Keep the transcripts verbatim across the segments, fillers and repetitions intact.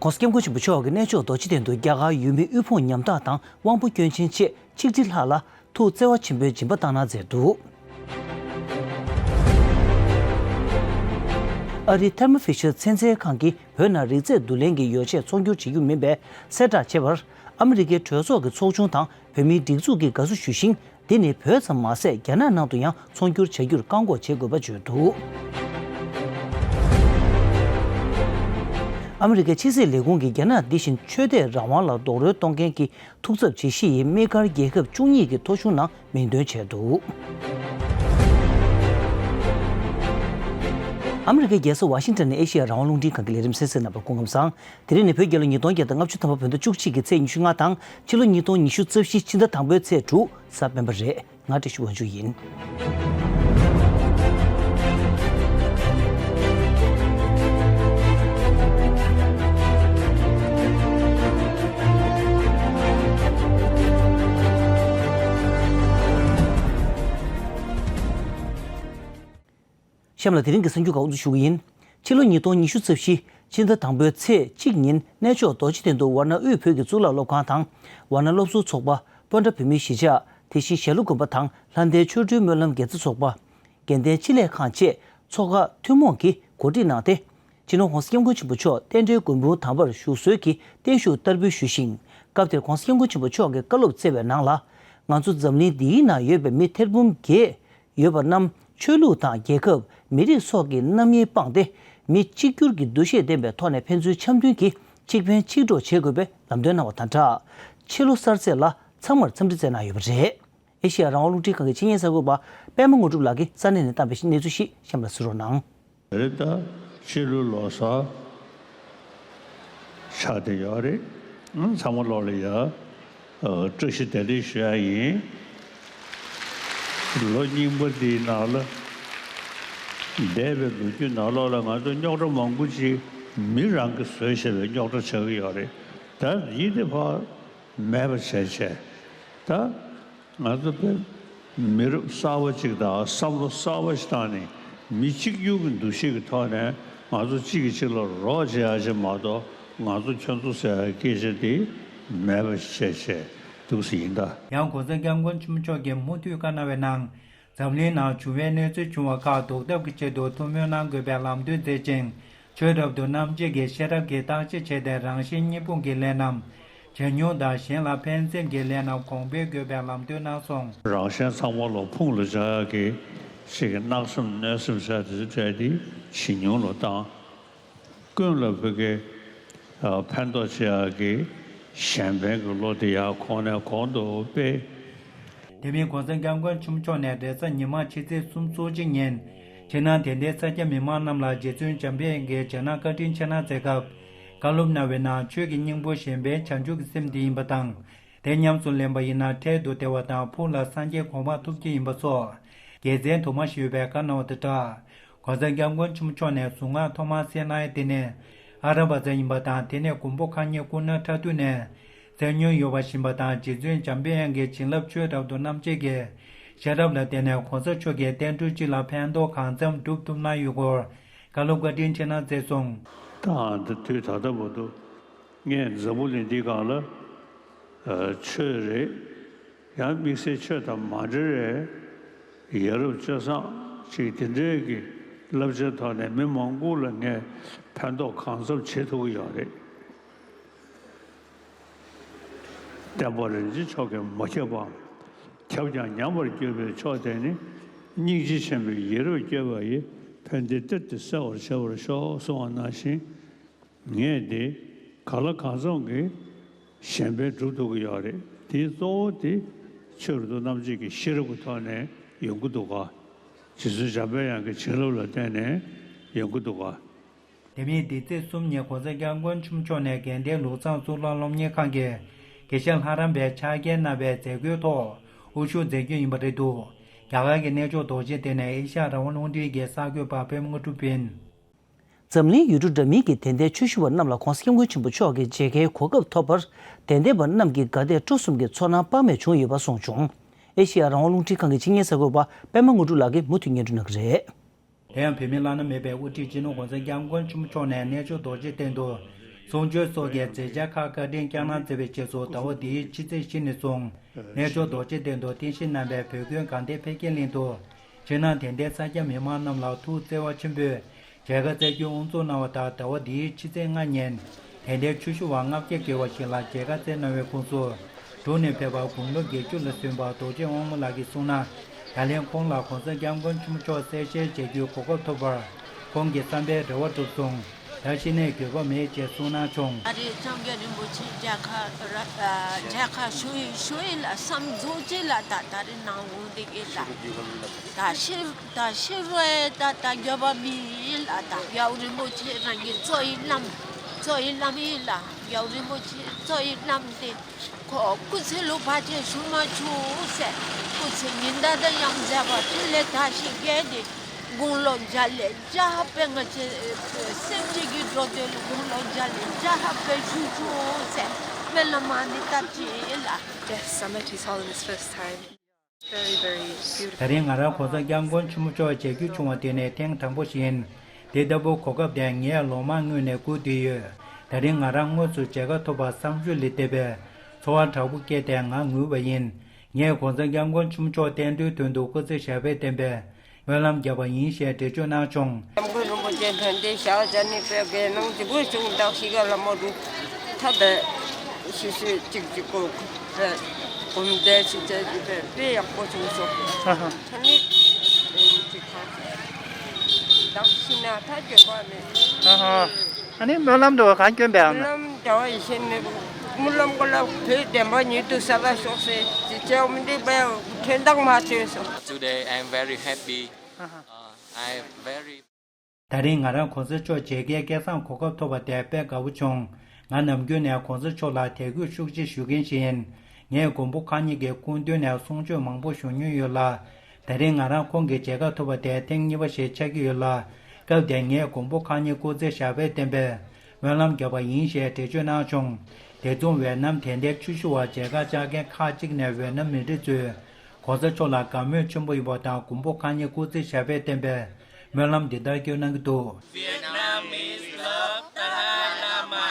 ༸གོང་ས་༸སྐྱབས་མགོན་ཆེན་པོ་མཆོག་གིས་གནས་མཆོག་རྡོ་རྗེ་གདན་དུ་རྒྱ་གར་ཡུལ་མི་དབུལ་ཕོངས་ཉམ་ཐག་དང་དབང་པོ་སྐྱོན་ཅན་བཅས་ཆིག་ཁྲི་ལྷག་ལ་ཐུགས་བརྩེ་བ་ཆེན་པོས་སྦྱིན་པ་བཏང་གནང་མཛད་འདུག་ཨ་རིའི་ཐར་མོ་ཕི་ཤར་ཚན་རྩལ་ཁང་གིས་བོད་ནང་རིག་རྩལ་བསྡུ་ལེན་གྱི་ཡོ་ཆས་ཚོང་སྒྱུར་བྱེད་རྒྱུ་མིན་པའི་གསལ་བསྒྲགས་བྱས་པར། ཨ་མི་རི་ཀའི་གྲོས་ཚོགས་ཀྱི་ཚོགས་ཆུང་དང་བོད་མིའི་སྒྲིག་འཛུགས་ཀྱིས་དགའ་བསུ་ཞུ་ཞིང་། འདི་ནི་བོད་ཙམ་མ་ཟད། རྒྱ་ནག་ནང་དུ་ཡང་ཚོང་སྒྱུར་བྱ་རྒྱུར་བཀག་འགོག་བྱེད་དགོས་པ་བརྗོད་འདུག་ཨ་མི་རི་ཀའི་ཕྱི་སྲིད་ལས་ཁུངས་ཀྱིས་རྒྱ་ནག་འདི་བཞིན་ཆོས་དད་རང་དབང་ལ་རྡོག་རོལ་གཏོང་མཁན་གྱི་ཐུགས་འཚབ་བྱེད་གཞི་ཡི་དམིགས་བཀར་རྒྱལ་ཁབ་བཅུ་གཉིས་ཀྱི་ཐོ་གཞུང་ནང་མིང་འདོན་བྱས་འདུག་ཨ་མི་རི་ཀའི་རྒྱལ་ས་ཝ་ཤིང་ཊོན་ནས་ཨེ་ཤེ་ཡ་རང་དབང་རླུང་འཕྲིན་ཁང་གི་ལས་རིམ་གསན་གཟིགས་གནང་བར་སྐུ་ཁམས་བཟང་། དེ་རིང་ནི་བོད་རྒྱལ་ལོ་ཉིས་སྟོང་བརྒྱ་དང་ལྔ་བཅུ་ཐམ་པ་བོད་ཟླ་བཅུ་གཅིག་གི་ཚེས་ཉི་ཤུ་ལྔ་དང་ཕྱི་ལོ་ཉིས་སྟོང་ཉི་ཤུ་རྩ་བཞི་ཕྱི་ཟླ་དང་པོའི་ཚེས་དྲུག་གཟའ་སྤེན་པ་རེད། ང་བཀྲ་ཤིས་དབང་ཕྱུག་ཡིན། གཤམ་ལ་དེ་རིང་གི་གསར་འགྱུར་ཁག་དབུ་འཛུགས་ཞུ་གི་ཡིན། ཕྱི་ལོ་ཉིས་སྟོང་ཉི་ཤུ་རྩ་བཞི་ཕྱི་ཟླ་དང་པོའི་ཚེས་གཅིག་ཉིན་གནས་མཆོག་རྡོ་རྗེ་གདན་དུ་ཝཱ་ཎ་དབུས་བོད་ཀྱི་གཙུག་ལག་སློབ་ཁང་དང་ཝཱ་ཎ་སློབ་ཟུར་ཚོགས་པ། སྤོན་ཊ་བོད་མིའི་གཞིས་ཆགས། དེ་བཞིན་ཞྭ་ལུ་དགོན་པ་དང་ལྷ་ལྡན་ཆོ་འཕྲུལ་སྨོན་ལམ་དགེ་རྩ་ཚོགས་པ། དགེ་ལྡན་ཆེད་ལས་ཁང་བཅས་ཚོགས་ཁག་ཐུན་མོང་གིས་གོ་སྒྲིག་གནང་སྟེ། སྤྱི་ནོར་༸གོང་ས་༸སྐྱབས་མགོན་ཆེན་པོ་མཆོག་རྟེན་འབྲེལ་མགོན་པོ་དམ་པར་བཞུགས་གསོལ་གྱི་བརྟན་བཞུགས་བསྟར་འབུལ་ཞུས་ཤིང་། སྐབས་དེར་༸གོང་ས་༸སྐྱབས་མགོན་ཆེན་པོ་མཆོག་གིས་བཀའ་སློབ་སྩལ་བའི་ནང་ལ། ང་ཚོ་འཛམ་གླིང་འདིའི་ནང་ཡོད་པའི་མི་ཐེར་འབུམ་བརྒྱད་ཡོད་པ་རྣམས་ཆོས་ལུགས་དང་རྒྱལ་ཁབ། མི་རིགས་སོགས་ཀྱི་རྣམ་དབྱེ་སྤངས་ཏེ། མི་གཅིག་གྱུར་གྱི་འདུ་ཤེས་ལྡན་པའི་ཐོག་ནས་ཕན་ཚུན་འཆམ་མཐུན་གྱིས་གཅིག་ཕན་གཅིག་གྲོགས་བྱེད་དགོས་པའི་ལམ་སྟོན་གནང་བ་དང་སྦྲགས། ཕྱི་ལོ་གསར་ཚེས་ལ་ཚང་མར་འཚམས་འདྲི་བསྩལ་གནང་ཡོད་པ་རེད། ཨེ་ཤེ་ཡ་རང་དབང་རླུང་འཕྲིན་ཁང་གི་ཆེད་གཉེར་གསར་འགོད་པ་པད་མ་དངོས་གྲུབ་ལགས་ཀྱིས་ས་གནས་ནས་བཏང་བའི་གནས་ཚུལ་ཞིག་གཤམ་ལ་གཟིགས་རོགས་གནང་། རེད། ད་ཕྱི་ལོ་ལོ་གསར་ཆགས་བསྡད་ཡོད་རེད། ཨང་། ཚང་མ་ལོག་ལ་ཡ་བཀྲ་ཤིས་བདེ་ལེགས་ཞུ་ཡ་ཡིན། ལོ་རྙིང་པ་འདིའི་ནང་ལ་འདས་པའི་ལོ་རྒྱུས་ནང་ལོགས་ལ་ང་ཚོ་རྙོག་དྲ་མང་པོ་ཅིག་མི་རང་གིས་བཟོས་བཞག་པའི་རྙོག་དྲ་ཆགས་ཀྱི་ཡོད་རེད། ད་ཡིན་དེ་ཕར་མེད་པ་བྱས་བྱས། ད་ང་ཚོ་དཔེ་མི་རབས་གསར་པ་ཅིག་དང་བསམ་བློ་གསར་པ་ཞིག་བཏང་ནས་མི་གཅིག་གྱུར་གྱི་འདུ་ཤེས་ཀྱི་ཐོག་ནས་ང་ཚོ་གཅིག་གིས་གཅིག་ལ་རོགས་བྱེད་ཡ་ཞིག་མ་གཏོགས། ང་ཚོ་ཁྱོད་ཚོ་ཟེར་ཡ་སྐད་ཆ་དེ་མེད་པ་བྱས་བྱས་འདུག་སེ་ཡིན་ད། ཡང་༸གོང་ས་༸སྐྱབས་མགོན་ཆེན་པོ་མཆོག་གིས་མུ་མཐུད་བཀའ་གནང་བའི་ནང་། འཛམ་གླིང་ནང་འབྱུང་བའི་གནོད་འཚེ་བྱུང་བ་ཁག་ཟློག་ཐབས་ཀྱི་ཆེད་དུ་ཐུགས་སྨོན་གནང་དགོས་པའི་ལམ་སྟོན་མཛད་ཅིང་། ཆོས་རབ་ཏུ་རྣམ་འབྱེད་ཀྱི་ཤེས་རབ་ཀྱིས་བརྟག་དཔྱད་བྱས་ཏེ། རང་གཞན་གཉིས་སྤུངས་ཀྱི་ལས་རྣམས་བྱ་ཉུང་དང་། གཞན་ལ་ཕན་སེམས་ཀྱི་ལས་རྣམས་གོང་འཕེལ་དགོས་པའི་ལམ་སྟོན་གནང་སོང་། རང་གཞན་ཚང་མ་ལ་ཕུང་ལ་བྱ་ཡག་གི་ཞིག་གི་གནག་སེམས་གནོད་སེམས་ཟེར་དེ་ཚོ་བྲལ་ཏེ་ཇེ་ཉུང་ལ་བཏང་། ཀུན་ལ་བོད་ཀྱི་ཕན་ཐོགས་བྱེད་ཡག་གི་གཞན་ཕན་གྱི་བློ་དེ་ཡར་གོང་ནས་གོང་དུ་སྤེལ། དེ་མིན་༸གོང་ས་༸སྐྱབས་མགོན་ཆེན་པོ་མཆོག་ནས་རེས་གཟའ་ཉི་མ་ཕྱི་ཚེས་སུམ་ཅུ་སོ་གཅིག་ཉིན་ཕྱི་ནང་དད་ལྡན་ས་སྐྱ་མི་མང་རྣམས་ལ་རྗེ་བཙུན་འཇམ་དཔལ་དབྱངས་ཀྱི་རྗེས་གནང་བཀའ་དྲིན་ཆེ་གནང་མཛད་སྐབས་བཀའ་སློབ་གནང་བའི་ནང་། ཆོས་ཀྱི་སྙིང་པོ་གཞན་ཕན་བྱང་ཆུབ་ཀྱི་སེམས་དེ་ཡིན་པ་དང་། དེ་ཉམས་སུ་ལེན་པ་ཡིན་ན་འཕྲལ་དུ་བདེ་བ་དང་ཕུགས་ལ་སངས་རྒྱས་གོ་འཕང་ཐོབ་ཀྱི་ཡིན་པ་སོགས་དགེ་མཚན་དུ་མ་ཞུས་པའི་བཀའ་གནང་བ་དང་སྦྲགས། ༸གོང་ས་༸སྐྱབས་མགོན་ཆེན་པོ་མཆོག་ནས་གཟུངས་སྔགས་ཐོག་མར་གསན་གནང་ཡ་དེ་ནི་ཨ་ར་བ་ཛ་ཡིན་པ་དང་། དེ་ནས་མགོན་པོ་མཁའ་མཉམ་སྐུ་ན་ཕྲ་དུས་ནས་གསན་མྱོང་ཡོད་པ་ཞིག་ཡིན་པ་དང་། རྗེ་བཙུན་འཇམ་དཔལ་དབྱངས་ཀྱི་བྱིན་རླབས་ཆོས་རབ་ཏུ་རྣམ་འབྱེད་ཀྱི་ཤེས་རབ་ལ་བརྟེན་ནས་༸གོང་ས་མཆོག་གིས་བསྟན་འགྲོའི་སྤྱི་ལ་ཕན་ཐོགས་གང་འཚམ་བསྒྲུབས་ཐུབ་གནང་ཡོད་སྐོར་བཀའ་སློབ་བཀའ་དྲིན་ཆེ་གནང་མཛད་སོང་། ད་ལྟ་དུས་ད་ལྟ་བར་དུ་ངས་འཛམ་བུ་གླིང་འདིའི་སྒང་ལ་ཆོས་རེད། ཡང་དམིགས་བསལ་ཆོས་དང་མ་འབྲེལ་བའི་ཡ་རབས་སྤྱོད་བཟང་ཅིག་དེ་འདྲའི་གི་བསླབ་བྱའི་ཐོག་ནས་མི་མང་པོ་ལ་ངས་ཕན་ཐོགས་གང་འཚམ་བྱེད་ཐུབ་ཀྱི་ཡོད་རེད། བསྟན་པ་རིན་ཆེན་མཆོག་གིས་མ་ཁྱབ་པའམ། ཁྱབ་ཀྱང་ཉམས་པར་གྱུར་པའི་མཆོག་དེ་ནི། སྙིང་རྗེ་ཆེན་པོས་ཡིད་རབ་བསྐྱོད་པ་ཡིས། ཕན་བདེའི་གཏེར་དེ་གསལ་བར་བྱེད་པར་ཤོག་གསུངས་པ་ནང་བཞིན། ངས་འདི་ག་ལ་གང་འཚམ་གྱིས་གཞན་ཕན་སྒྲུབ་ཐུབ་ཀྱི་ཡོད་རེད། དེའི་གཙོ་བོ་དེ་ཆོས་རབ་ཏུ་རྣམ་འབྱེད་ཀྱི་ཤེས་རབ་ཀྱི་ཐོག་ནས་ཡོང་གི་འདུག་ག། རྗེ་བཙུན་འཇམ་དཔལ་དབྱངས་ཀྱི་བྱིན་རླབས་ལ་བརྟེན་ནས་ཡོང་གི་འདུག་ག། དེ་མིན་འདི་ཚེས་གསུམ་ཉིན་༸གོང་ས་༸སྐྱབས་མགོན་ཆེན་པོ་མཆོག་ནས་དགེ་ལྡན་ལུགས་བཟང་གཙུག་ལག་སློབ་གཉེར་ཁང་གི་དགེ་བཤེས་ལྷ་རམས་པའི་ཕྱག་འཁྱེར་གནང་བའི་མཛད་སྒོའི་ཐོག་དབུ་བཞུགས་མཛད་རྒྱུ་ཡིན་པ་རེད་འདུག། རྒྱ་གར་གྱི་གནས་མཆོག་རྡོ་རྗེ་གདན་ནས་ཨེ་ཤ་ཡ་རང་དབང་རླུང་འཕྲིན་གྱི་གསར་འགོད་པ་པད་མ་དངོས་གྲུབ་ཡིན། འཛམ་གླིང་ཡུལ་གྲུ་འདྲ་མིན་གྱི་དད་ལྡན་ཆོས་ཞུ་བ་རྣམས་ལ་༸གོང་ས་༸སྐྱབས་མགོན་ཆེན་པོ་མཆོག་གི་མཇལ་ཁའི་གོ་སྐབས་ཐོབ་པར། དད་ལྡན་པ་རྣམས་ཀྱིས་དགའ་དད་སྤྲོ་གསུམ་གྱི་ཚོར་སྣང་དཔག་མེད་བྱུང་ཡོད་པ་གསུངས་བྱུང་། ཨེ་ཤེ་ཡ་རང་དབང་རླུང་འཕྲིན་ཁང་གི་ཆེད་གཉེར་གསར་འགོད་པ་པད་མ་དངོས་གྲུབ་ལགས་ཀྱིས་མུ་མཐུད་སྙན་སྒྲོན་གནང་གི་རེད། དེ་ཡང་བོད་མིའི་བླ་ན་མེད་པའི་དབུ་ཁྲིད་སྤྱི་ནོར་༸གོང་ས་༸སྐྱབས་མགོན་ཆེན་པོ་མཆོག་ནས་གནས་མཆོག་རྡོ་རྗེ་གདན་དུ་ གསུང་ཆོས་སོགས་ཀྱི་མཛད་འཆར་ཁག་བཀའ་དྲིན་བསྐྱངས་གནང་མཛད་པའི་རྗེས་སུ་ཟླ་བ་འདིའི་ཕྱི་ཚེས་བཞི་ནས་བཟུང་གནས་མཆོག་རྡོ་རྗེ་གདན་དུ་རྟེན་གཞི་བསྣམས་པའི་བོད་དགོན་དགའ་ལྡན་འཕེལ་རྒྱས་གླིང་དུ་ཕྱི་ནང་དད་ལྡན་ས་སྐྱ་མི་མང་རྣམས་ལ་ཐུགས་བརྩེ་བ་ཆེན་པོས་མཇལ་ཁ་བསྩལ་རྒྱུའི་དབུ་འཛུགས་གནང་བ་དང་ཟླ་བ་འདིའི་ཕྱི་ཚེས་ལྔ་ཉིན་དད་ལྡན་ཆོས་ཞུ་བ་ལྔ་བརྒྱ་བརྒལ་བ་ཞིག་ལ་མཇལ་ཁ་བསྩལ་གནང་བའི་ཁོངས་སུ་འབྲུག་ནས་ཕེབས་པ་དགུང་ལོ་བརྒྱད་ཅུ་ལ་སོན་པ་རྡོ་རྗེ་དབང་མོ་ལགས་ཀྱིས་གསུངས་ན། ད་ལན་ཁོང་ལ་གོང་ས་སྐྱབས་མགོན་ཆེན་པོ་མཆོག་གསལ་བཤད་བྱ་རྒྱུའི་གོ་སྐབས་ཐོབ་པར་ཁོང་གི་བསམ་པའི་རེ་བ་གྲུབ་སོང་། ད་གཞི་ནས་འགྱོད་པ་མེད་ཅེས་གསུངས་གནང་བྱུང་། ད་རེས་ལྕམ་སྐྱབས་རིན་པོ་ཆེ་མཇལ་ཁ་ར་ཨ་མཇལ་ཁ་ཞུ་ཡི་ཞུ་ཡི་ལ་བསམ་རྫོགས་ཅིག་ལ་ད་ད་རེས་ནང་འོང་བསྡད་ཀྱི་ལ། ད་ཤི་ད་ཤི་བའི་ད་ད་འགྱོད་པ་མེད་ལ། ད་རྒྱལ་བ་རིན་པོ་ཆེ་རང་གི་གཙོ་ཡི་བླམ་གཙོ་ཡི་བླམ་ཡིན་ལ། རྒྱལ་བ་རིན་པོ་ཆེ་གཙོ་ཡི་བླམ་དེ། ཁོ་སྐུ་ཚེ་ལོ་བར་ཆད་བཞུགས་མ་བཅུག་ཟེར། སྐུ་ཚེ་ཉི་ཟླ་དང་ཡང་མཛད་པ་འཕྲིན་ལས་དར་ཞིང་རྒྱས་ཏེ། དགུང་ལོ་བརྒྱ་ལས་བརྒྱ་དཔེ་ང་ཆེ་སེམས་ཅན་གྱི་འགྲོ་དོན་ལ་དགུང་ལོ་བརྒྱ་ལས་བརྒྱ་དཔེ་བཞུགས་བཅུག་ཟེར་སྨོན་ལམ་མ་ཎི་བཏབ་ཅིག་ལ། Yes, I met his holiness first time. Very, very beautiful. ད་རིང་ང་རང་གོང་ས་སྐྱབས་མགོན་ཆེན་པོ་མཆོག་མཇལ་རྒྱུ་བྱུང་བ་དེ་ནི་ཐེངས་དང་པོ་ཞིག་ཡིན། དེ་ལྟ་བུ་གོ་སྐབས་དེ་ངས་ལོ་མང་སྔོན་ནས་བསྐུར་བསྡད་ཡོད། ད་རིང་ང་རང་དངོས་སུ་མཇལ་ཁ་ཐོབ་པར་བསམ་ཤུགས་སླེབས་བསྡད་པས་ཚོར་བ་དྲག་པོ་སྐྱེས་ཏེ་ང་ངུས་པ་ཡིན། ངས་གོང་ས་སྐྱབས་མགོན་ཆེན་པོ་མཆོག་བསྟན་འགྲོའི་དོན་དུ་སྐུ་ཚེ་ཞབས་པད་བརྟན་པའི་སྨོན་ལམ་བརྒྱབ་པ་ཡིན་ཞེས་འགྲེལ་བརྗོད་གནང་བྱུང་། སྐྱབས་མགོན་རིན་པོ་ཆེ་དོན་ལྡན་ཞབས་བཅགས་ནི་བོད་དགེ་སློང་ལྗིད་པོ་བྱུང་བདག་ཤི་ག་ལ་མོ་རུ་ཐ་དད་ཤི་ཤི་ཅིག་ཅིག་གོ་བས་གོམ་བདེ་ཞིག་བྱས་ཀྱི་བས་དཔེ་ཡག་པོ་བྱུང་སོང་། ཨ་ཧ། ཐ་ནི་ཅིག་ཁ་བདག་ཤི་ན་ཐ་འགྱོད་པ་མེད། ཨ་ཧ། ཨ་ནི་སྨོན་ལམ་འདྲ་བ་གང་བསྐྱོན་པའམ། སྨོན་ལམ་འདྲ་བ་ཡེ་ཤེས་མེད། སྨོན་ལམ་ཀོ་ལ་བོད་བདེན་པ་ཉིད་དུ་གསལ་ལ་ཤོག་ཟེར་ཅི་བྱའོ་མི་འགྲིག་པའི་ཁྲེན་ཏང་མ་ཐོས་སོ། Today I am very happy. ཨ་ཧ། Uh, I am very ད་རིང་ང་རང་གོང་ས་མཆོག་མཇལ་ཁའི་སྐལ་བཟང་གོ་སྐབས་ཐོབ་པ་དེ་དཔེ་དགའ་བོ་བྱུང་། ང་ནམ་རྒྱུན་ནས་གོང་ས་མཆོག་ལ་དད་གུས་ཤུགས་ཆེ་ཞུ་མཁན་ཞིག་ཡིན། ངས་མགོན་པོ་གང་ཉིད་ཀྱི་སྐུ་མདུན་ནས་གསུང་ཆོས་མང་པོ་ཞུ་མྱོང་ཡོད་ལ། ད་རིང་ང་རང་ཁོང་གི་མཇལ་ཁ་ཐོབ་པ་དེ་ཐེངས་གཉིས་པ་ཞིག་ཆགས་ཀྱི་ཡོད་ལ། སྐབས་དེར་ངས་མགོན་པོ་གང་ཉིད་སྐུ་ཚེ་ཞབས་པད་བརྟན་པའི་སྨོན་ལམ་བརྒྱབ་པ་ཡིན་ཞེས་འགྲེལ་བརྗོད་གནང་བྱུང་། དེ་མཚུངས་ཝེ་ནམ་དད་ལྡན་ཆོས་ཞུ་བ་མཇལ་ཁ་བཅར་མཁན་ཁག་ཅིག་ནས་ཝེ་ནམ་མི་རིགས་ཚོས་གོང་ས་མཆོག་ལ་དགའ་མོས་ཆེན་པོ་ཡོད་པ་དང་མགོན་པོ་གང་ཉིད་སྐུ་ཚེ་ཞབས་པད་བརྟན་པའི་སྨོན་ལམ་འདི་ལྟར་བསྐྱོན་གནང་གི་འདུག Vietnamese love Dalai Lama.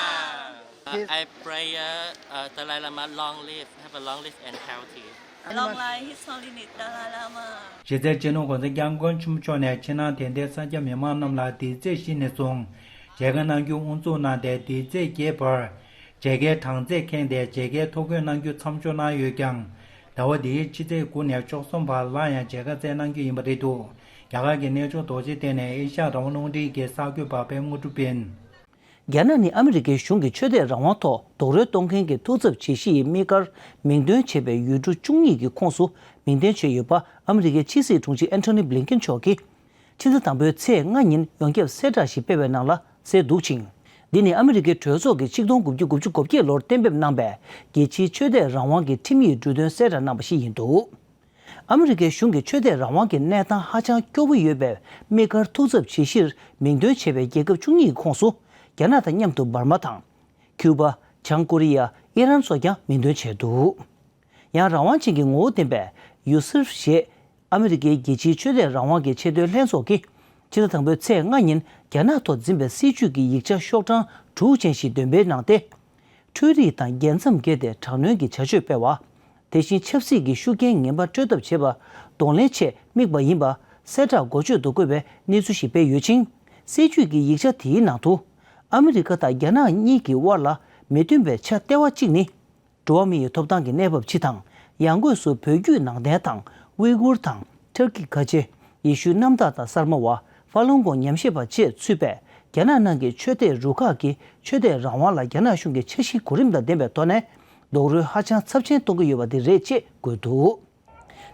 I pray, uh, Dalai Lama long live, have a long live and healthy. Long life His Holiness Dalai Lama. གཞི་རྩའི་སྤྱི་ནོར་༸གོང་ས་༸སྐྱབས་མགོན་ཆེན་པོ་མཆོག་ནས་ཕྱི་ནང་དད་ལྡན་ས་སྐྱ་མི་མང་རྣམས་ལ་འདི་ཚེས་བཞི་ནས་བཟུང་མཇལ་ཁ་གནང་རྒྱུ་དབུ་འཛུགས་གནང་སྟེ། འདི་ཚེས་བརྒྱད་བར་མཇལ་ཁའི་གྲངས་ཚད་ཁེངས་ཏེ་མཇལ་ཁའི་ཐོ་འགོད་གནང་རྒྱུ་མཚམས་འཇོག་གནང་ཡོད་ཀྱང་། ཟླ་བ་འདིའི་ཕྱི་ཚེས་དགུ་ནས་བཅུ་གསུམ་བར་སླར་ཡང་མཇལ་ཁ་བསྩལ་གནང་རྒྱུ་ཡིན་པ་རེད་འདུག་རྒྱ་གར་གྱི་གནས་མཆོག་རྡོ་རྗེ་གདན་ནས་ཨེ་ཤ་ཡ་རང་དབང་རླུང་འཕྲིན་གྱི་གསར་འགོད་པ་དཔལ་དངོས་གྲུབ་ཡིན། རྒྱ་ནག་ནི་ཨ་མི་རི་ཀའི་གཞུང་གི་ཆོས་དད་རང་དབང་ཐོག་རྡོག་རོལ་གཏོང་མཁན་གྱི་ཐུགས་འཚབ་བྱེད་གཞི་ཡི་དམིགས་བཀར་མིང་འདོན་བྱས་པའི་ཡུལ་གྲུ་བཅུ་གཉིས་ཀྱི་ཁོངས་སུ་མིང་འདོན་བྱས་ཡོད་པ་ཨ་མི་རི་ཀའི་ཕྱི་སྲིད་དྲུང་ཆེ་ཨན་ཐོ་ནི་བྷི་ལིན་ཀེན་མཆོག་གིས་ཕྱི་ཟླ་དང་པོའི་ཚེས་ལྔ་ཉིན་ཡོངས་ཁྱབ་གསལ་བསྒྲགས་ཤིག་སྤེལ་བའི་ནང་ལ་གསལ་འདུག་ཅིང་། འདི་ནི་ཨ་མི་རི་ཀའི་གྲོས་ཚོགས་ཀྱིས་ཆིག་སྟོང་དགུ་བརྒྱ་དགུ་བཅུ་གོ་བརྒྱད་ལོར་གཏན་འབེབས་གནང་པའི་རྒྱལ་སྤྱིའི་ཆོས་དད་རང་དབང་གི་ཁྲིམས་ཡིག་འབྲུ་དོན་གསལ་བསྒྲགས་གནང་པ་ཞིག་ཡིན་འདུག་ཨ་མི་རི་ཀའི་གཞུང་གིས་ཆོས་དད་རང་དབང་གི་གནས་སྟངས་ཧ་ཅང་སྐྱོ་བོ་ཡོད་པའི་དམིགས་བཀར་ཐུགས་འཚབ་བྱེད་གཞིར་མིང་འདོན་བྱས་པའི་རྒྱལ་ཁབ་བཅུ་གཉིས་ཀྱི་ཁོངས་སུ། རྒྱ་ནག་དང་མཉམ་དུ་འབར་མ་དང་། ཁྱུ་པ། བྱང་ཀོ་རི་ཡ། ཨི་རན་སོགས་ཀྱང་མིང་འདོན་བྱས་འདུག་ཡང་རང་དབང་ཅན་གྱི་ངོ་བོ་ལྡན་པའི་ཡུ་སིར་ཞེས་ཨ་མི་རི་ཀའི་རྒྱལ་སྤྱིའི་ཆོས་དད་རང་དབང་གི་ཆེས་མཐོའི་ལྷན་ཚོགས་ཀྱིས་ཕྱི་ཟླ་དང་པོའི་ཚེས་ལྔ་ཉིན་རྒྱ་ནག་ཐོག་འཛིན་པའི་སྲིད་བྱུས་ཀྱི་ཡིག་ཆ་ཤོག་གྲངས་དྲུག་ཅན་ཞིག་འདོན་སྤེལ་གནང་སྟེ། འཕྲུལ་རིག་དང་རྒྱལ་མཚམས་བརྒལ་ཏེ་དྲག་གནོན་གྱི་བྱ་སྤྱོད་སྤེལ་བ། དེ་བཞིན་ཆབ་སྲིད་ཀྱི་ཤུགས་རྐྱེན་ངན་པ་སྤྲོད་ཐབས་བྱེད་པར་གདོང་ལེན་ཆེད་དམིགས་པ་ཡིན་པ་གསལ་བསྒྲགས་འགོ་བརྗོད་དུ་བཀོད་པའི་གནས་ཚུལ་ཞིག་སྤེལ་ཡོད་ཅིང་། སྲིད་བྱུས་ཀྱི་ཡིག་ཆ་དེའི་ནང་དུ། ཨ་མི་རི་ཀ་དང་རྒྱ་ནག་གཉིས་ཀྱི་དབར་ལ་མི་མཐུན་པའི་ཆ་ལྟེ་བ་གཅིག་ནི། འགྲོ་བ་མི་ཡི་ཐོབ་ཐང་གི་གནས་བབ་སྤྱི་དང་། ཡང་སྒོས་སུ་བོད་བརྒྱུད་ནང་བསྟན་དང་། ཝི་གུར་དང་། ཐར་ཀི་ཁ་ཆེ། ཡེ་ཤུ་གནམ་བདག་དང་གསར་མ་བ། ཧྥ་ལུན་གོང་ཉམས་ཞིབ་པ་བཅས་ཚུད་པའི་རྒྱ་ནག་ནང་གི་ཆོས་དད་རུ་ཁག་གིས་ཆོས་དད་རང་དབང་ལ་རྒྱ་ནག་གཞུང་གི་འཆར་གཞི་གོ་རིམ་དང་ལྡན་པའི་ཐོག་ནས་རྡོག་རོལ་ཧ་ཅང་ཚབས་ཆེན་གཏོང་གི་ཡོད་པ་དེ་རེད་ཅེས་བཀོད་འདུག་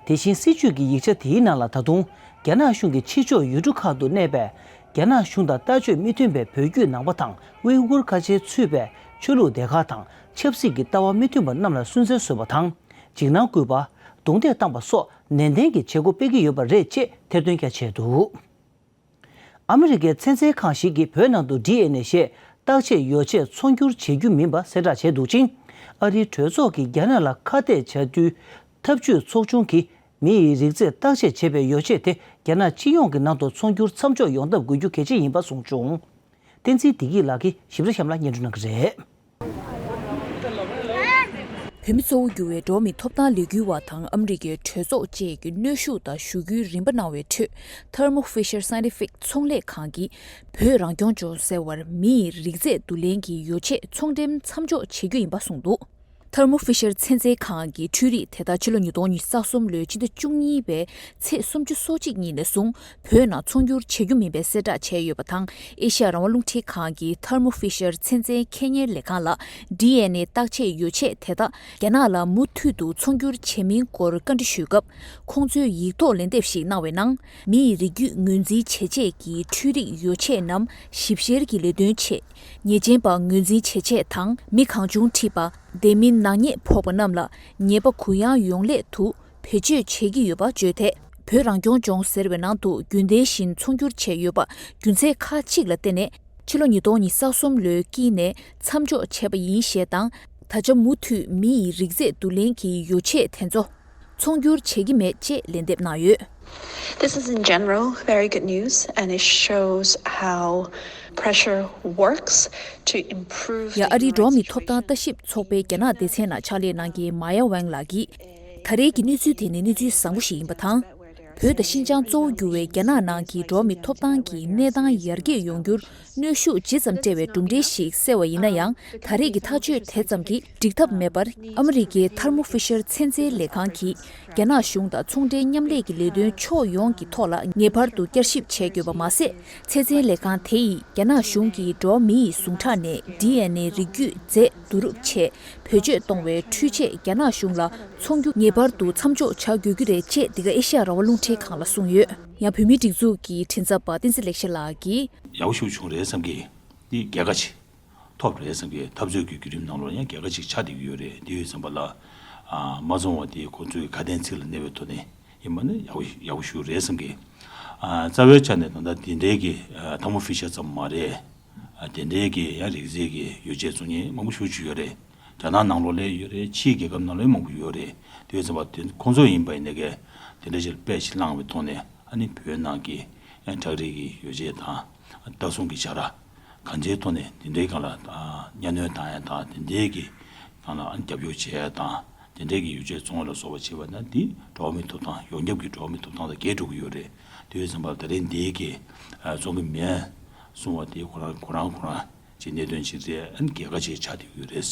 དེ་བཞིན་སྲིད་བྱུས་ཀྱི་ཡིག་ཆ་དེའི་ནང་ལ་ད་དུང་རྒྱ་ནག་གཞུང་གི་ཕྱི་ཕྱོགས་ཡུལ་གྲུ་ཁག་ཏུ་གནས་པའི་རྒྱ་ནག་གཞུང་དང་ལྟ་སྤྱོད་མི་མཐུན་པའི་བོད་བརྒྱུད་ནང་པ་དང་ཝི་གུར་ཁ་ཆེ་ཚུད་པའི་ཆོས་ལུགས་སྡེ་ཁག་དང་ཆབ་སྲིད་ཀྱི་ལྟ་བ་མི་མཐུན་པ་རྣམས་ལ་སུན་གཙེར་བཟོས་པ་དང་། འཇིགས་སྣང་བསྐུལ་བ། རྡུང་རྡེག་བཏང་པ་སོགས་ནན་ཏན་གྱིས་བྱེད་སྒོ་སྤེལ་གྱི་ཡོད་པ་རེད་ཅེས་ཐེར་འདོན་ཀྱང་བྱས་འདུག་ཨ་མི་རི་ཀའི་ཚན་རྩལ་ཁང་ཞིག་གིས་བོད་ནང་དུ་ཌི་ཨེན་ཨེ་ཞེས་བརྟག་དཔྱད་ཡོ་བྱད་ཚོང་སྒྱུར་བྱེད་རྒྱུ་མིན་པ་གསལ་བསྒྲགས་བྱས་འདུག་ཅིང་། ཨ་རིའི་གྲོས་ཚོགས་ཀྱིས་རྒྱ་ནག་ལ་ཁ་གཏད་བྱ་རྒྱུའི་ཐབས་ཇུས་ཚོགས་ཆུང་གིས་མི་ཡི་རིགས་རྫས་བརྟག་དཔྱད་བྱེད་པའི་ཡོ་བྱད་དེ་རྒྱ་ནག་སྤྱི་ཡོངས་ཀྱི་ནང་དུ་ཚོང་སྒྱུར་མཚམས་འཇོག་ཡོང་ཐབས་དགོས་རྒྱུ་གལ་ཆེ་ཡིན་པ་གསུངས་བྱུང་། བསྟན་འཛིན་བདེ་སྐྱིད་ལགས་ཀྱིས་ཞིབ་ཕྲ་གཤམ་ལ་སྙན་སྒྲོན་གནང་གི་རེད། བོད་མི་གཙོ་བོ་གྱུར་བའི་འགྲོ་བ་མིའི་ཐོབ་ཐང་ལས་འགུལ་བ་དང་ཨ་མི་རི་ཀའི་གྲོས་ཚོགས་བཅས་ཀྱི་གནོན་ཤུགས་དང་ཞུ་སྐུལ་རིམ་པ་གནང་བའི་ཁྲོད། Thermo Fisher Scientific ཚོང་ལས་ཁང་གིས་བོད་རང་སྐྱོང་ལྗོངས་ཟེར་བར་མི་ཡི་རིགས་རྫས་བསྡུ་ལེན་གྱི་ཡོ་ཆས་ཚོང་འགྲེམས་མཚམས་འཇོག་བྱེད་རྒྱུ་ཡིན་པ་གསུངས་འདུག Thermo Fisher ཚན་རྩལ་ཁང་གི་འཕྲུལ་རིག་དེ་དག་ཕྱི་ལོ་ཉིས་སྟོང་ཉི་ཤུ་རྩ་གསུམ་ལོའི་ཕྱི་ཟླ་བཅུ་གཉིས་པའི་ཚེས་སུམ་ཅུ་སོ་གཅིག་ཉིན་ནས་བཟུང་བོད་ནང་ཚོང་སྒྱུར་བྱེད་རྒྱུ་མིན་པའི་གསལ་བསྒྲགས་བྱས་ཡོད་པ་དང་། ཨེ་ཤ་ཡ་རང་དབང་རླུང་འཕྲིན་ཁང་གི་Thermo Fisher ཚན་རྩལ་ཁེ་གཉེར་ལས་ཁང་ལ་ཌི་ཨེན་ཨེ་བརྟག་དཔྱད་ཡོ་ཆས་དེ་དག་རྒྱ་ནག་ལ་མུ་མཐུད་དུ་ཚོང་སྒྱུར་བྱེད་མིན་སྐོར་བཀའ་འདྲི་ཞུས་སྐབས། ཁོང་ཚོས་ཡིག་ཐོག་ལན་འདེབས་ཤིག་གནང་བའི་ནང་། མི་ཡི་རིགས་རྒྱུད་ངོས་འཛིན་བྱེད་ཆེད་ཀྱི་འཕྲུལ་རིག་ཡོ་ཆས་རྣམས་ཞིབ་བཤེར་གྱི་ལས་དོན་ཆེད། ཉེས་ཅན་པ་ངོས་འཛིན་བྱེད་ཆེད་དང་མི་གང་བྱུང་ཁྲིད་པ། དེ་མིན་ནག་ཉེས་ཕོག་པ་རྣམས་ལ་ཉེས་པ་གུ་ཡངས་ཡོང་སླད་དུ་བེད་སྤྱོད་བྱེད་ཀྱི་ཡོད་པ་བརྗོད་དེ། བོད་རང་སྐྱོང་ལྗོངས་ཟེར་བའི་ནང་དུ་རྒྱུན་ལྡན་བཞིན་ཚོང་སྒྱུར་བྱས་ཡོད་པ་རྒྱུ་མཚན་ཁག་ཅིག་ལ་བརྟེན་ནས། ཕྱི་ལོ་ཉིས་སྟོང་ཉི་ཤུ་རྩ་གསུམ་ལོའི་དཀྱིལ་ནས་མཚམས་འཇོག་བྱས་པ་ཡིན་ཞེས་དང་། ད་ཆ་མུ་མཐུད་མི་ཡི་རིགས་རྫས་བསྡུ་ལེན་གྱི་ཡོ་ཆས་དེ་ཚོ་ཚོང་སྒྱུར་བྱེད་ཀྱི་མེད་ཅེས་ལན་འདེབས་གནང་ཡོད། This is in general very good news and it shows how pressure works to improve ཡ། ཨ་རིའི་འགྲོ་བ་མིའི་ཐོབ་ཐང་ལྟ་ཞིབ་ཚོགས་པའི་རྒྱ་ནག་སྡེ་ཚན་ནང་ཕྱག་ལས་གནང་མཁན་མ་ཡ་ཝང་ལགས་ཀྱིས། ད་རེས་ཀྱི་གནས་ཚུལ་དེ་ནི་གནས་ཚུལ་བཟང་པོ་ཞིག་ཡིན་པ་དང་། བོད་དང་ཤིན་ཅང་གཙོ་བོ་གྱུར་བའི་རྒྱ་ནག་ནང་གི་འགྲོ་བ་མིའི་ཐོབ་ཐང་གི་གནས་སྟངས་ཡར་རྒྱས་ཡོང་རྒྱུར་གནོན་ཤུགས་ཇི་ཙམ་སྤྲད་པའི་གྲུབ་འབྲས་ཤིག་གསལ་བ་ཡིན་ན་ཡང་། ད་རེས་ཀྱི་ཐག་གཅོད་དེ་ཙམ་གྱིས་འགྲིག་ཐབས་མེད་པར། ཨ་མི་རི་ཀའི་Thermo Fisher ཚན་རྩལ་ལས་ཁང་གིས་རྒྱ་ནག་གཞུང་དང་ཚོང་འབྲེལ་མཉམ་ལས་ཀྱི་ལས་དོན་ཕྱོགས་ཡོངས་ཀྱི་ཐོག་ལ་ངེས་པར་དུ་བསྐྱར་ཞིབ་བྱེད་དགོས་པ་མ་ཟད། ཚན་རྩལ་ལས་ཁང་དེ་ཡིས་རྒྱ་ནག་གཞུང་གིས་འགྲོ་བ་མི་ཡི་ཟུངས་ཁྲག་ནས་ཌི་ཨེན་ཨེ་རིགས་རྒྱུད་རྫས་བསྡུ་རུབ་ཆེད་བེད་སྤྱོད་གཏོང་བའི་འཕྲུལ་ཆས་རྒྱ་ནག་གཞུང་ལ་ཚོང་རྒྱུ་ངེས་པར་དུ་མཚམས་འཇོག་བྱ་དགོས་ཀྱི་རེད་ཅེས་འདི་ག་ཨེ་ཤ་ཡ་རང་དབང་རླུང་འཕྲིན་ཁང་ལ་གསུངས་ཡོད། ཡང་བོད་མིའི་སྒྲིག་འཛུགས་ཀྱི་མགྲིན་ཚབ་པ་བསྟན་འཛིན་ལེགས་བཤད་ལགས་ཀྱིས། ཡག་པོ་ཞིག་བྱུང་རེད་བསམ་གི། འདི་རྒྱལ་ཁ་ཅིག་ཐོབ་རེད་བསམ་གི། འཐབ་རྩོད་ཀྱི་བརྒྱུད་རིམ་ནང་ལོགས་ཡང་རྒྱལ་ཁ་ཅིག་ཆགས་བསྡད་ཀྱི་ཡོད་རེད། འདི་ཡོད་བསམ་པ་ལ། ཨ། མ་བཙོང་བ་དེ་ཁོ་ཚོའི་ཁ་དན་ཚིག་ལ་གནས་པའི་ཐོག་ནས་ཡིན་པ་ནི་ཡག་པོ་ཡག་པོ་ཞིག་རེད་བསམ་གི། ཨ། རྩ་བའི་ཆ་ནས་ད་ལྟ་དེ་འདྲའི་གི། ཨ། Thermo Fisher ཙམ་མ་རེད། ཨ། དེ་འདྲའི་གི་ཡང་རིགས་རྫས་ཀྱི་ཡོ་བྱད་བཙོང་མཁན་མང་པོ་ཞེ་པོ་ཅིག་ཡོད་རེད། རྒྱ་ནག་ནང་ལོགས་ལ་ཡོད་རེད། ཕྱིའི་རྒྱལ་ཁབ་ནང་ལོགས་མང་པོ་ཡོད་རེད། དེ་ཡོད་ཙམ་པ་དེ་ཁོང་ཚོ་ཡིན་པ་ཡིན་ནའི་གི་དེ་འདྲ་ཅིག་ལ་དཔེ་ཞིག་བླངས་པའི་ཐོག་ནས་ཨ་ནི་བོད་ནང་གི་ཡང་ཁྲག་རིལ་གྱི་ཡོ་བྱད་དང་ལྟ་སྲུང་གི་བྱ་ར་གང་ཅིའི་ཐོག་ནས་དེ་འདྲའི་སྒང་ལ་གཉའ་གནོན་བཏང་ཡ་དང་དེ་འདྲའི་གི་སྒང་ལ་ཨ་ནི་རྒྱབ་སྐྱོར་བྱེད་ཡ་དང་དེ་འདྲའི་གི་ཡོ་བྱད་བཙོང་བ་ལ་སོགས་པ་བྱེད་པ་ན་འདི་འགྲོ་བ་མིའི་ཐོབ་ཐང་ཡོངས་ཁྱབ་ཀྱི་འགྲོ་བ་མིའི་ཐོབ་ཐང་དང་འགལ་འགྲོ་གི་ཡོད་རེད། དེ་ཡོད་ཙམ་པ་ད་རེས་འདིའི་གི་བཙོང་གི་མེད་གསུང་བ་དེ་ཁོ་རང་ཁོ་རང་ཁོ་རང་གི་གནད་དོན་ཅིག་རེད། ཨ་ནི་རྒྱལ་ཁ་ཅིག་ཆགས་བསྡད་ཀྱི་ཡོད་རེད།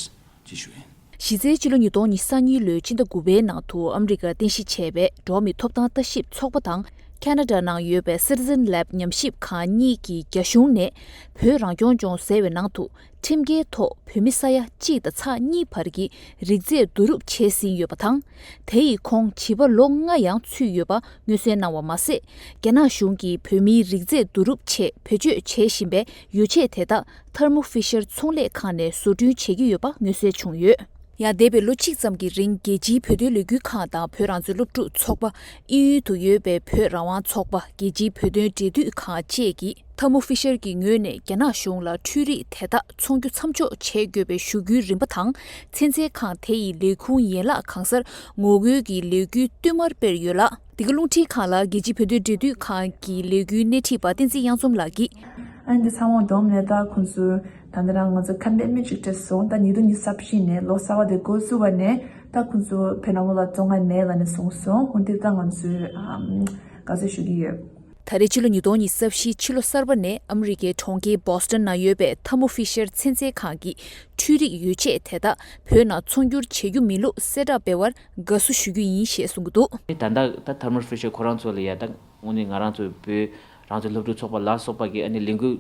ཅེས་ཞུ་ཡིན། གཞི་རྩའི་ཕྱི་ལོ་ཉིས་སྟོང་ཉི་ཤུ་རྩ་གཉིས་ལོའི་ཕྱི་ཟླ་དགུ་པའི་ནང་དུ་ཨ་མི་རི་ཀར་རྟེན་གཞི་བྱས་པའི་འགྲོ་བ་མིའི་ཐོབ་ཐང་ལྟ་ཞིབ་ཚོགས་པ་དང་ཁ་ན་ཌ་ནང་ཡོད་པའི་Citizen Lab ཉམས་ཞིབ་ཁང་གཉིས་ཀྱིས་རྒྱ་གཞུང་ནས་བོད་རང་སྐྱོང་ལྗོངས་ཟེར་བའི་ནང་དུ་ཁྲིམས་འགལ་ཐོག་བོད་མི་ས་ཡ་གཅིག་དང་ཚེག་གཉིས་བར་གྱི་རིགས་རྫས་བསྡུ་རུབ་བྱས་ཟིན་ཡོད་པ་དང་། དེ་ཡི་ཁོངས་བྱིས་པ་ལོ་ལྔ་ཡང་ཚུད་ཡོད་པ་མངོན་གསལ་གནང་བ་མ་ཟད། རྒྱ་ནག་གཞུང་གིས་བོད་མིའི་རིགས་རྫས་བསྡུ་རུབ་ཆེད་བེད་སྤྱོད་བྱེད་བཞིན་པའི་ཡོ་ཆས་དེ་དག་Thermo Fisher ཚོང་ལས་ཁང་ནས་བཟོ་སྐྲུན་བྱེད་ཀྱི་ཡོད་པ་མངོན་གསལ་བྱུང་ཡོད། ཡང་འདས་པའི་ལོ་གཅིག་ཙམ་གྱི་རིང་རྒྱལ་སྤྱིའི་བོད་དོན་ལས་འགུལ་ཁང་དང་བོད་རང་བཙན་སློབ་ཕྲུག་ཚོགས་པ། དབྱིན་ཡུལ་དུ་ཡོད་པའི་བོད་རང་དབང་ཚོགས་པ། རྒྱལ་སྤྱིའི་བོད་དོན་འབྲེལ་མཐུད་ཁང་བཅས་ཀྱིས་Thermo Fisher གྱི་ངོས་ནས་རྒྱ་ནག་གཞུང་ལ་འཕྲུལ་རིག་དེ་དག་ཚོང་རྒྱུ་མཚམས་འཇོག་བྱེད་དགོས་པའི་ཞུ་སྐུལ་རིམ་པ་དང་། ཚན་རྩལ་ཁང་དེ་ཡི་ལས་ཁུངས་ཡན་ལག་གང་སར་ངོ་རྒོལ་གྱི་ལས་འགུལ་བསྟུད་མར་སྤེལ་ཡོད་ལ། འདི་ག་རླུང་འཕྲིན་ཁང་ལ་རྒྱལ་སྤྱིའི་བོད་དོན་འབྲེལ་མཐུད་ཁང་གི་ལས་འགུལ་སྣེ་ཁྲིད་པ་བསྟན་འཛིན་གཡང་འཛོམས་ལགས་ཀྱིས། ཨ་ནི་འདི་ཚང་མ་བསྡོམས་ནས་ད་ཁོང་ཚོས་ད་ལྟ་རང་ང་ཚོ་ཁ་འདོན་མི་གཅིག་སྤྲད་སོང་། ད་ཉིས་སྟོང་ཉི་ཤུ་རྩ་བཞི་ནས་ལོ་གསར་པ་དེ་འགོ་བཙུགས་པ་ནས་ད་ཁོང་ཚོ་བོད་ནང་ལོགས་ལ་བཙོང་མཁན་མེད་ལབ་ནས་གསུངས་སོང་། འོན་ཏེ་ད་ང་ཚོས་ཨམ་དགའ་བསུ་ཞུ་གི་ཡོད། ད་རེས་ཕྱི་ལོ་ཉིས་སྟོང་ཉི་ཤུ་རྩ་བཞི་ཕྱི་ལོ་གསར་པ་ནས་ཨ་མི་རི་ཀའི་གྲོང་ཁྱེར་Boston ནང་ཡོད་པའི་Thermo Fisher ཚན་རྩལ་ཁང་གིས་འཕྲུལ་རིག་ཡོ་ཆས་དེ་དག་བོད་ནང་ཚོང་སྒྱུར་བྱེད་རྒྱུ་མིན་ལུགས་གསལ་བསྒྲགས་སྤེལ་བར་དགའ་བསུ་ཞུ་རྒྱུ་ཡིན་ཞེས་གསུངས་ཀྱི་འདུག་ད་ལྟ་ད་Thermo Fisher ཁོ་རང་ཚོ་ལ་ཡ་ད་དངོས་གནས་ང་རང་ཚོའི་བོད་རང་བཙན་སློབ་ཕྲུག་ཚོགས་པ་ལ་སོགས་པ་གིས་ཨ་ནི་ལས་འགུལ་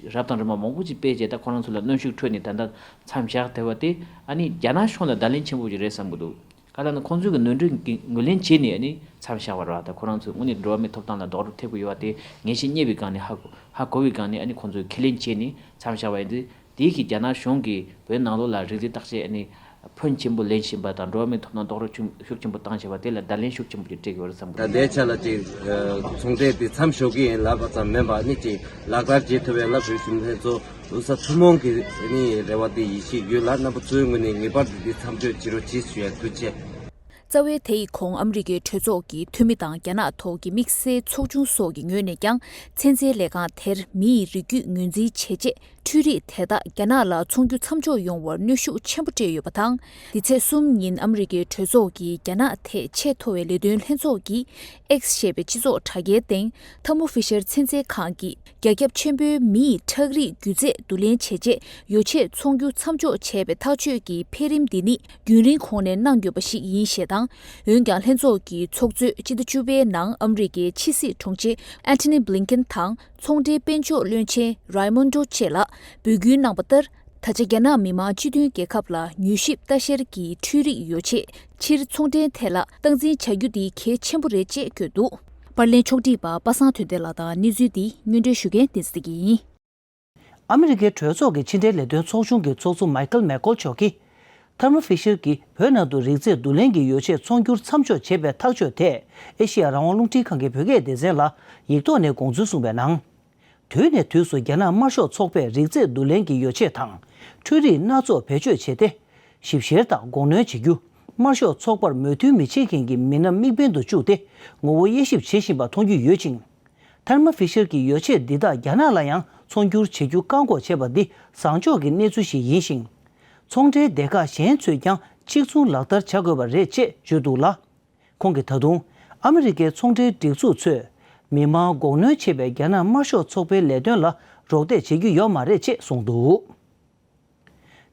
རབ་དང་རིམ་པ་མང་པོ་ཅིག་སྤེལ་རྗེས་ད་ཁོ་རང་ཚོ་ལ་གནོན་ཤུགས་ཁྲོད་ནས་ད་ལྟ་མཚམས་བཞག་བསྡད་པ་དེ་ཨ་ནི་རྒྱ་ནག་གཞུང་ལ་བརྡ་ལན་ཆེན་པོ་ཅིག་རེད་བསམ་གྱི་འདུག་ག་ལ་ནི་ཁོང་ཚོས་ཀྱི་ནོར་འཁྲུལ་གྱི་ངོས་ལེན་བྱས་ནས་ཨ་ནི་མཚམས་བཞག་པ་རེད་བ། ད་ཁོ་རང་ཚོས་དངོས་གནས་འགྲོ་བ་མིའི་ཐོབ་ཐང་ལ་རྡོག་རོལ་ཐེབས་ཀྱི་ཡོད་པ་དེ་ངེས་ཤེས་རྙེད་པའི་སྒང་ནས་ཧ་གོ་ཧ་གོ་བའི་སྒང་ནས་ཨ་ནི་ཁོང་ཚོས་ཁས་ལེན་བྱས་ནས་མཚམས་བཞག་པ་ཡིན་དུས། དེའི་གི་རྒྱ་ནག་གཞུང་གིས་བོད་ནང་ལོགས་ལ་རིགས་རྫས་བརྟག་དཔྱད་ཨ་ནི་ཕོན་ཆེན་པོ་ལེན་བཞིན་པ་དང་འགྲོ་བ་མིའི་ཐོབ་ཐང་རྡོག་རོལ་ཤུགས་ཤུགས་ཆེན་པོ་བཏང་བཞིན་པ་དེ་ལ་བརྡ་ལན་ཤུགས་ཆེན་པོ་ཅིག་སྤྲད་ཀྱི་ཡོད་རེད་བསམ་གི་འདུག་ད་ལྟའི་ཆ་ལ་ཅིག་ཚོང་འབྲེལ་དེ་མཚམས་འཇོག་གི་ཡིན་ལབ་པ་ཙམ་མིན་པ་ཨ་ནི་ཅིག་ལག་བསྟར་བྱེད་ཐུབ་པའི་ལ་བོད་ཁྱིམ་ཚང་ཚོ་ལུགས་ས་ཐུན་མོང་གི་ཨ་ནི་རེ་བ་དེ་ཡིད་ཆེས་ཡོད་ལ་རྣམ་པ་ཚོའི་ངོས་ནས་ངེས་པར་དུ་དེ་མཚམས་འཇོག་བྱེད་རོགས་གྱིས་ཞུ་ཡ། ཐུགས་རྗེ་ཆེ། རྩ་བའི་དེ་ཡི་གོང་ཨ་མི་རི་ཀའི་གྲོས་ཚོགས་ཀྱི་འཐུས་མི་དང་རྒྱ་ནག་ཐོག་གི་དམིགས་བསལ་ཚོགས་ཆུང་སོགས་ཀྱི་ངོས་ནས་ཀྱང་ཚན་རྩལ་ལས་ཁང་དེར་མི་ཡི་རིགས་རྒྱུད་ངོས་འཛིན་བྱས་རྗེས། འཕྲུལ་རིག་དེ་དག་རྒྱ་ནག་ལ་ཚོང་རྒྱུ་མཚམས་འཇོག་ཡོང་བར་གནོན་ཤུགས་ཆེན་པོ་སྤྲད་ཡོད་པ་དང་། འདི་ཚེས་གསུམ་ཉིན་ཨ་མི་རི་ཀའི་གྲོས་ཚོགས་ཀྱི་རྒྱ་ནག་ཐད་ཆེས་མཐོ་བའི་ལས་དོན་ལྷན་ཚོགས་ཀྱིས་X་ཞེས་པའི་སྤྱི་ཚོགས་དྲ་རྒྱའི་སྟེང་ཐར་མོ་ཕི་ཤར་ཚན་རྩལ་ཁང་གིས་རྒྱ་ཁྱབ་ཆེན་པོའི་མི་ཡི་ཁྲག་རིགས་རྒྱུ་རྫས་བསྡུ་ལེན་བྱས་རྗེས་ཡོ་ཆས་ཚོང་རྒྱུ་མཚམས་འཇོག་བྱས་པའི་ཐག་གཅོད་ཀྱི་འཕེལ་རིམ་འདི་ནི་རྒྱུན་རིང་གོང་ནས་གནང་ཡོད་པ་ཞིག་ཡིན་ཞེས་དང་། འོན་ཀྱང་ལྷན་ཚོགས་ཀྱི་ཚོགས་གཙོས་སྤྱི་ཟླ་བཅུ་པའི་ནང་ཨ་མི་རི་ཀའི་ཕྱི་སྲིད་དྲུང་ཆེ་Antony Blinken་དང་། ཚོང་འབྲེལ་དཔལ་འབྱོར་བློན་ཆེན་Raimondo Che་ལ་འབོད་སྐུལ་གནང་བ་ལྟར། ད་ཆ་རྒྱ་ནག་མི་དམངས་སྤྱི་མཐུན་རྒྱལ་ཁབ་ལ་མྱུལ་ཞིབ་ལྟ་བཤེར་གྱི་འཕྲུལ་རིག་ཡོ་ཆས་ཕྱིར་ཚོང་འབྲེལ་ཐད་ལ་སྟངས་འཛིན་བྱ་རྒྱུ་འདི་གལ་ཆེན་པོ་རེད་ཅེས་བཀོད་འདུག་པར་ལེན་ཕྱོགས་སྒྲིག་པ་པ་སངས་དོན་ལྡན་ལགས་དང་། གནས་ཚུལ་འདི་སྙན་སྒྲོན་ཞུ་མཁན་བསྟན་འཛིན་བདེ་སྐྱིད་ཡིན། ཨ་མི་རི་ཀའི་གྲོས་ཚོགས་ཀྱི་ཕྱི་འབྲེལ་ལས་དོན་ཚོགས་ཆུང་གི་ཚོགས་གཙོ་མའི་ཁལ་མེག་ཀོལ་མཆོག་གིས། ཐར་མོ་ཕི་ཤར་གྱིས་བོད་ནང་དུ་རིགས་རྫས་བསྡུ་ལེན་གྱི་ཡོ་ཆས་ཚོང་སྒྱུར་མཚམས་འཇོག་བྱས་པའི་ཐག་གཅོད་ཐད། ཨེ་ཤེ་ཡ་རང་དབང་རླུང་འཕྲིན་ཁང་གི་བོད་སྐད་སྡེ་ཚན་ལ་ཡིག་ཐོག་ནས་དགོངས་ཚུལ་གསུངས་པའི་ནང་། དུས་ནས་དུས་སུ་རྒྱ་ནག་དམར་ཤོག་ཚོགས་པས་རིགས་རྫས་བསྡུ་ལེན་གྱི་ཡོ་ཆས་དང་། འཕྲུལ་རིག་སྣ་ཚོགས་བེད་སྤྱོད་བྱས་ཏེ། ཞིབ་བཤེར་དང་། སྒོ་གནོན་བྱེད་རྒྱུ། དམར་ཤོག་ཚོགས་པར་མོས་མཐུན་མི་བྱེད་མཁན་གྱི་མི་སྣ་དམིགས་འབེན་དུ་བཅུག་སྟེ། ངོ་བོ་དབྱེ་ཞིབ་བྱེད་བཞིན་པ་མཐོང་རྒྱུ་ཡོད་ཅིང་། ཐར་མོ་ཕི་ཤར་གྱི་ཡོ་ཆས་འདི་དག་རྒྱ་ནག་ལ་ཡང་ཚོང་སྒྱུར་བྱེད་རྒྱུ་བཀག་འགོག་བྱས་པ་འདི་བཟང་ཕྱོགས་ཀྱི་གནས་ཚུལ་ཞིག་ཡིན་ཞིང་། ཚོང་འབྲེལ་སྡེ་ཁག་གཞན་ཚོས་ཀྱང་གཅིག་མཚུངས་ལག་བསྟར་བྱ་དགོས་པ་རེད་ཅེས་བརྗོད་འདུག་ལ། ཁོང་གིས་ད་དུང་ཨ་མི་རི་ཀའི་ཚོང་འབྲེལ་སྒྲིག་འཛུགས་ཚོས་མི་མང་འགོག་གནོན་བྱེད་པའི་རྒྱ་ནག་དམར་ཤོག་ཚོགས་པའི་ལས་དོན་ལ་རོགས་འདེགས་བྱེད་རྒྱུ་ཡོད་མ་རེད་ཅེས་གསུངས་འདུག།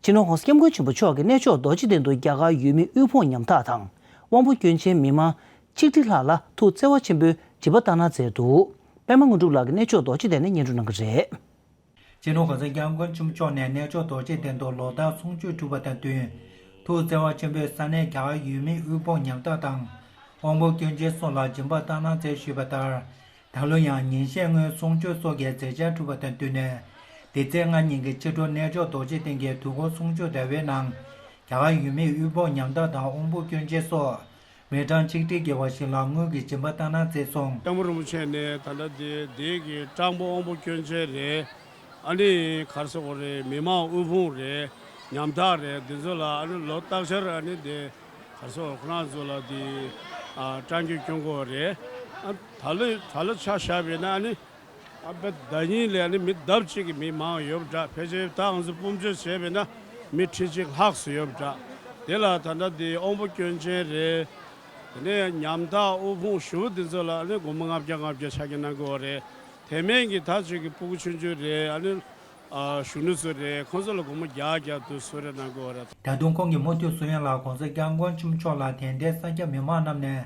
སྤྱི་ནོར་༸གོང་ས་༸སྐྱབས་མགོན་ཆེན་པོ་མཆོག་གིས་གནས་མཆོག་རྡོ་རྗེ་གདན་དུ་རྒྱ་གར་ཡུལ་མི་དབུལ་ཕོངས་ཉམ་ཐག་དང་དབང་པོ་སྐྱོན་ཅན་མི་མང་ཆིག་ཁྲི་ལྷག་ལ་ཐུགས་བརྩེ་བ་ཆེན་པོས་སྦྱིན་པ་བཏང་གནང་མཛད་འདུག། པད་མ་དངོས་གྲུབ་ལགས་ཀྱིས་གནས་མཆོག་རྡོ་རྗེ་གདན་ནས་སྙན་སྒྲོན་གནང་གི་རེད། སྤྱི་ནོར་༸གོང་ས་༸སྐྱབས་མགོན་ཆེན་པོ་མཆོག་ནས་གནས་མཆོག་རྡོ་རྗེ་གདན་དུ་ལོ་ལྟར་གསུང་ཆོས་གྲུབ་པ་དང་བསྟུན། ཐུགས་བརྩེ་བ་ཆེན་པོས་ས་གནས་རྒྱ་གར་ཡུལ་མི་དབུལ་ཕོངས་ཉམ་ཐག་དང་། དབང་པོ་སྐྱོན་ཅན་སོགས་ལ་སྦྱིན་པ་བཏང་གནང་མཛད་ཞུས་པ་ལྟར། ད་ལོ་ཡང་ཉིན་ཤས་སྔོན་གསུང་ཆོས་སོགས་ཀྱི་མཛད་འཆར་གྲུབ་པ་དང་བསྟུན་ནས། འདི་ཚེས་ལྔ་ཉིན་གྱི་ཕྱི་དྲོ་གནས་མཆོག་རྡོ་རྗེ་གདན་གྱི་དུས་འཁོར་གསུང་ཆོས་འདྲ་བའི་ནང་། རྒྱ་གར་ཡུལ་མི་དབུལ་ཕོངས་ཉམ་ཐག་དང་དབང་པོ་སྐྱོན་ཅན་སོགས། མི་གྲངས་ཆིག་ཁྲི་བརྒལ་བ་ཞིག་ལ་དངུལ་གྱི་སྦྱིན་པ་བཏང་གནང་མཛད་སོང་། སྐྱབས་མགོན་རིན་པོ་ཆེ་ནས་ད་ལྟ་དེ་དེ་གི་སྤྲང་པོ་དབང་པོ་སྐྱོན་ཅན་རེད། ཨ་ནི་ག་རེ་ཟེར་དགོས་རེད། མི་མང་དབུལ་ཕོངས་རེད། ཉམ་ཐག་རེད། འདི་ཚོ་ལ་ཨ་ནི་ལོ་ལྟར་ཆར་ཨ་ནི་དེ་ག་རེ་ཟེར་དགོས་རེད། ཁོ་རང་ཚོ་ལ་དེ་ཨ་སྤྲང་སྐྱོན་སྐྱོན་གྱི་ཡོད་རེད། ཨ་ད་ལོ་ད་ལོ་ཆ་བཞག་པ་ཡིན་ན་ཨ་ནི་ཨ་ཕའི་ཟླ་ཉིན་ལ་ཨ་ནི་མི་ལྡབ་གཅིག་གི་མི་མང་ཡོད་པ་འདྲ། ཕལ་ཆེར་ད་ང་ཚོ་སྤུན་མཆེད་བྱས་པ་ཡིན་ན་མི་ཁྲི་གཅིག་ལྷག་ཙམ་ཡོད་པ་འདྲ། དེ་ལ་ད་ལྟ་དེ་དབང་པོ་སྐྱོན་ཅན་རེད། དེ་ནས་ཉམ་ཐག་དབུལ་ཕོངས་ཞེ་པོ་དེ་ཚོ་ལ་ཨ་ནི་སྒོར་མོ་ལྔ་བརྒྱ་ལྔ་བརྒྱ་ཆ་རྐྱེན་གནང་གི་ཡོད་རེད། དེ་མིན་གྱི་ད་ཅིག་གི་སྤུ་གུ་ཆུང་ཆུང་རེད། ཨ་ནི་ཨ་གཞོན་ནུ་ཚོ་རེད། ཁོང་ཚོ་ལ་སྒོར་མོ་བརྒྱ་བརྒྱ་དུ་གསོལ་རས་གནང་གི་ཡོད་རེད། ད་དུང་ཁོང་གིས་མུ་མཐུད་གསུང་ཡ་ལ། ༸གོང་ས་༸སྐྱབས་མགོན་ཆེན་པོ་མཆོག་ལ་དད་ལྡན་ས་སྐྱ་མི་མང་རྣམས་ནས་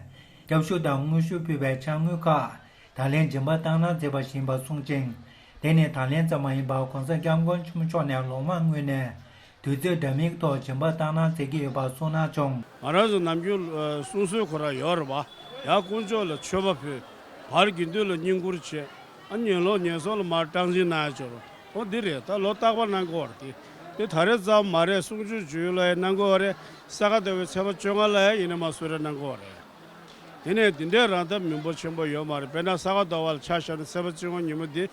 སྐྱབས་ཞུ་དང་དངོས་ཞུ་ཕུལ་བའི་ཕྱག་དངུལ་ཁག་ད་ལན་སྦྱིན་པ་བཏང་གནང་མཛད་པ་ཞིག་ཡིན་པ་གསུངས་ཤིང་། དེ་ནི་ད་ལན་ཙམ་མ་ཡིན་པར་༸གོང་ས་༸སྐྱབས་མགོན་ཆེན་པོ་མཆོག་ནས་ལོ་མང་སྔོན་ནས་དུས་ཚོད་འདྲ་མིན་ཐོག་སྦྱིན་པ་བཏང་གནང་མཛད་ཀྱི་ཡོད་པ་གསུངས་གནང་བྱུང་། ང་རང་ཚོ་ནམ་རྒྱུན་ཨ་གསུང་སྲོལ་ཁོ་རང་ཡོད་རེད་པ། ཡར་དཀོན་མཆོག་ལ་མཆོད་པ་ཕུལ། བར་དགེ་འདུན་ལ་བསྙེན་བཀུར་བྱེད། ཨ་ཉོན་ལོག་ཉེན་སྲུང་ལ་མར་སྟངས་འཛིན་གནང་ཡ་ཅོར། ཨོ་འདི་རེད། ད་ལོ་རྟག་པར་གནང་གི་ཡོད་རེད། དེ་དེ་ད་རེས་ཙམ་མ་རེད། གསུང་ཆོས་བརྗོད་ཡོལ་ལ་ཡང་གནང་གི་ཡོད་རེད། ས་ག་ཟླ་བའི་ཚེས་པ་བཅོ་ལྔ་ལ་ཡང་ཡིན་ན་མ་གསོལ་རས་གནང་གི་ཡོད་རེད། དེ་ནས་འདི་འདྲའི་རང་ཐབས་མི་འབོར་ཆེན་པོ་ཡོད་མ་རེད། དཔེར་ན་ས་ག་ཟླ་བ་ལ་ཆ་བཞག་ན་ཚེས་པ་བཅོ་ལྔ་ཉིན་མོ་འདི་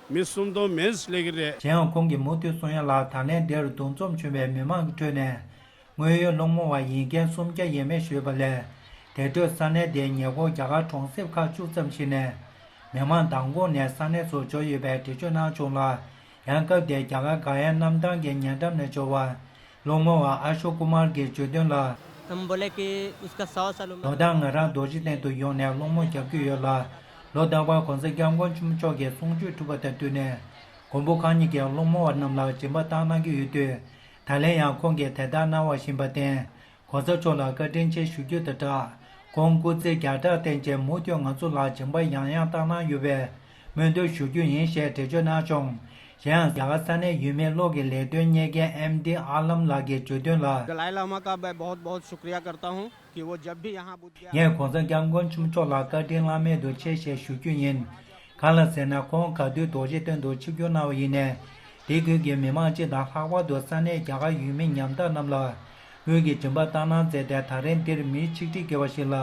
མི་སུམ་སྟོང་མེད་ཙམ་སླེབས་ཀྱི་རེད། གཞན་ཡང་ཁོང་གིས་མུ་མཐུད་གསུང་ཡ་ལ། ད་ལན་འདིར་འདུ་འཛོམས་བྱུང་བའི་མི་མང་གི་ཁྲོད་ནས། དངོས་ཡོད་སློང་མོ་བ་ཡིན་མཁན་སུམ་བརྒྱ་ཡས་མས་ཞུས་པ་ལས། དེ་འཕྲོས་ས་གནས་དེའི་ཉེ་འཁོར་རྒྱ་གར་གྲོང་གསེབ་ཁག་བཅུ་ཙམ་ཞིག་ནས་མི་མང་མདང་དགོང་ནས་ས་གནས་སུ་འབྱོར་ཡོད་པའི་འགྲེལ་བརྗོད་གནང་བྱུང་ལ། ཡང་སྐབས་དེར་རྒྱ་གར་གྷ་ཡ་གནམ་ཐང་གི་ཉེ་འགྲམ་ནས་འབྱོར་བ་སློང་མོ་བ་ཨ་ཤོག་ཀུ་མར་གྱིས་བརྗོད་དོན་ལ། हम बोले कि उसका सौ साल उम्र ལོ་ལྟར་ང་རང་རྡོ་རྗེ་གདན་དུ་ཡོང་ནས་སློང་མོ་རྒྱག་གི་ཡོད་ལ། ལོ་རྟག་པར་༸གོང་ས་༸སྐྱབས་མགོན་ཆེན་པོ་མཆོག་གི་གསུང་ཆོས་གྲུབ་པ་དང་བསྟུན་ནས་མགོན་པོ་གང་ཉིད་ཀྱིས་སློང་མོ་བ་རྣམས་ལ་སྦྱིན་པ་བཏང་གནང་གི་ཡོད་དུས། ད་ལན་ཡང་ཁོང་གིས་དེ་ལྟར་གནང་བ་བཞིན་པར་བརྟེན། ༸གོང་ས་མཆོག་ལ་བཀའ་དྲིན་ཆེ་ཞུ་རྒྱུ་དང་སྦྲགས། ཁོང་སྐུ་ཚེ་བརྒྱ་ཕྲག་བརྟན་ཅིང་མུ་མཐུད་ང་ཚོ་ལ་སྦྱིན་པ་ཡང་ཡང་བཏང་གནང་ཡོད་པས་སྨོན་འདུན་ཞུ་རྒྱུ་ཡིན་ཞེས་འགྲེལ་བརྗོད་གནང་བྱུང་། གཞན་ཡང་རྒྱ་གར་ས་གནས་ཡུལ་མིའི་གློག་གི་ལས་དོན་གཉེར་མཁན་ཨེམ་ཌི་ཨ་ལམ་ལགས་ཀྱིས་བརྗོད་དོན་ལ། दलाई लामा का मैं बहुत बहुत शुक्रिया करता हूँ कि वो जब भी यहाँ बुद्ध गया ངས་༸གོང་ས་༸སྐྱབས་མགོན་ཆེན་པོ་མཆོག་ལ་བཀའ་དྲིན་བླ་མེད་དུ་ཆེ་ཞེས་ཞུ་རྒྱུ་ཡིན། གང་ལ་ཟེར་ན། ཁོང་ག་དུས་རྡོ་རྗེ་གདན་དུ་ཆིབས་བསྒྱུར་གནང་བ་ཡིན་ནའི། དེ་ཁུལ་གྱི་མི་མང་སྤྱི་དང་ལྷག་པར་དུ་ས་གནས་རྒྱ་གར་ཡུལ་མི་ཉམ་ཐག་རྣམས་ལ་དངུལ་གྱི་སྦྱིན་པ་བཏང་གནང་མཛད་དེ། ད་རེས་འདིར་མི་ཆིག་ཁྲི་བརྒལ་བ་ཞིག་ལ་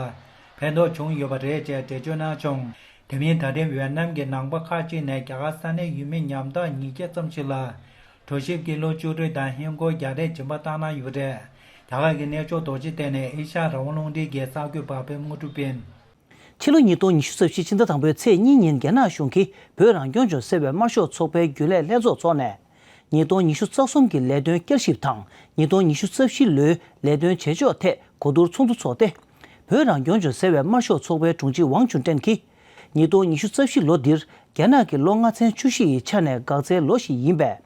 ཕན་ཐོགས་བྱུང་ཡོད་པ་རེད་ཅེས་འགྲེལ་བརྗོད་གནང་བྱུང་། དེ་མིན་ད་རེས་ཝེ་ནམ་གྱི་ནང་པ་ཁག་ཅིག་ནས་རྒྱ་གར་ས་གནས་ཡུལ་མི་ཉམ་ཐག་ཉིས་བརྒྱ་ཙམ་ཞིག་ལ་གྲོ་ཞིབ་ཀི་ལོ་བཅུ་དྲུག་དང་ཧིན་སྒོར་བརྒྱ་རེ་སྦྱིན་པ་བཏང་གནང་ཡོད་པ་རེད། རྒྱ་གར་གྱི་གནས་མཆོག་རྡོ་རྗེ་གདན་ནས་ཨེ་ཤ་ཡ་རང་དབང་རླུང་འཕྲིན་གྱི་གསར་འགོད་པ་པད་མ་དངོས་གྲུབ་ཡིན། ཕྱི་ལོ་ཉིས་སྟོང་ཉི་ཤུ་རྩ་བཞི་ཕྱི་ཟླ་དང་པོའི་ཚེས་གཉིས་ཉིན་རྒྱ་ནག་གཞུང་གིས་བོད་རང་སྐྱོང་ལྗོངས་ཟེར་བའི་དམར་ཤོག་ཚོགས་པའི་རྒྱུན་ལས་ལྷན་ཚོགས་འཚོགས་ནས། ཉིས་སྟོང་ཉི་ཤུ་རྩ་གསུམ་གྱི་ལས་དོན་བསྐྱར་ཞིབ་དང་ཉིས་སྟོང་ཉི་ཤུ་རྩ་བཞི་ལོའི་ལས་དོན་བྱེད་ཕྱོགས་ཐད་གོ་བསྡུར་ཚོགས་འདུ་འཚོགས་ཏེ། བོད་རང་སྐྱོང་ལྗོངས་ཟེར་བའི་དམར་ཤོག་ཚོགས་པའི་དྲུང་ཆེ་ཝང་ཅུན་ཀྲེན་གྱིས། ཉིས་སྟོང་ཉི་ཤུ་རྩ་བཞི་ལོ་འདིར་རྒྱ་ནག་གི་ལོ་ལྔ་ཚན་བཅུ་བཞི་ཡི་ཆ་ནས་འགག་རྩའི་ལོ་ཞིག་ཡིན་པས།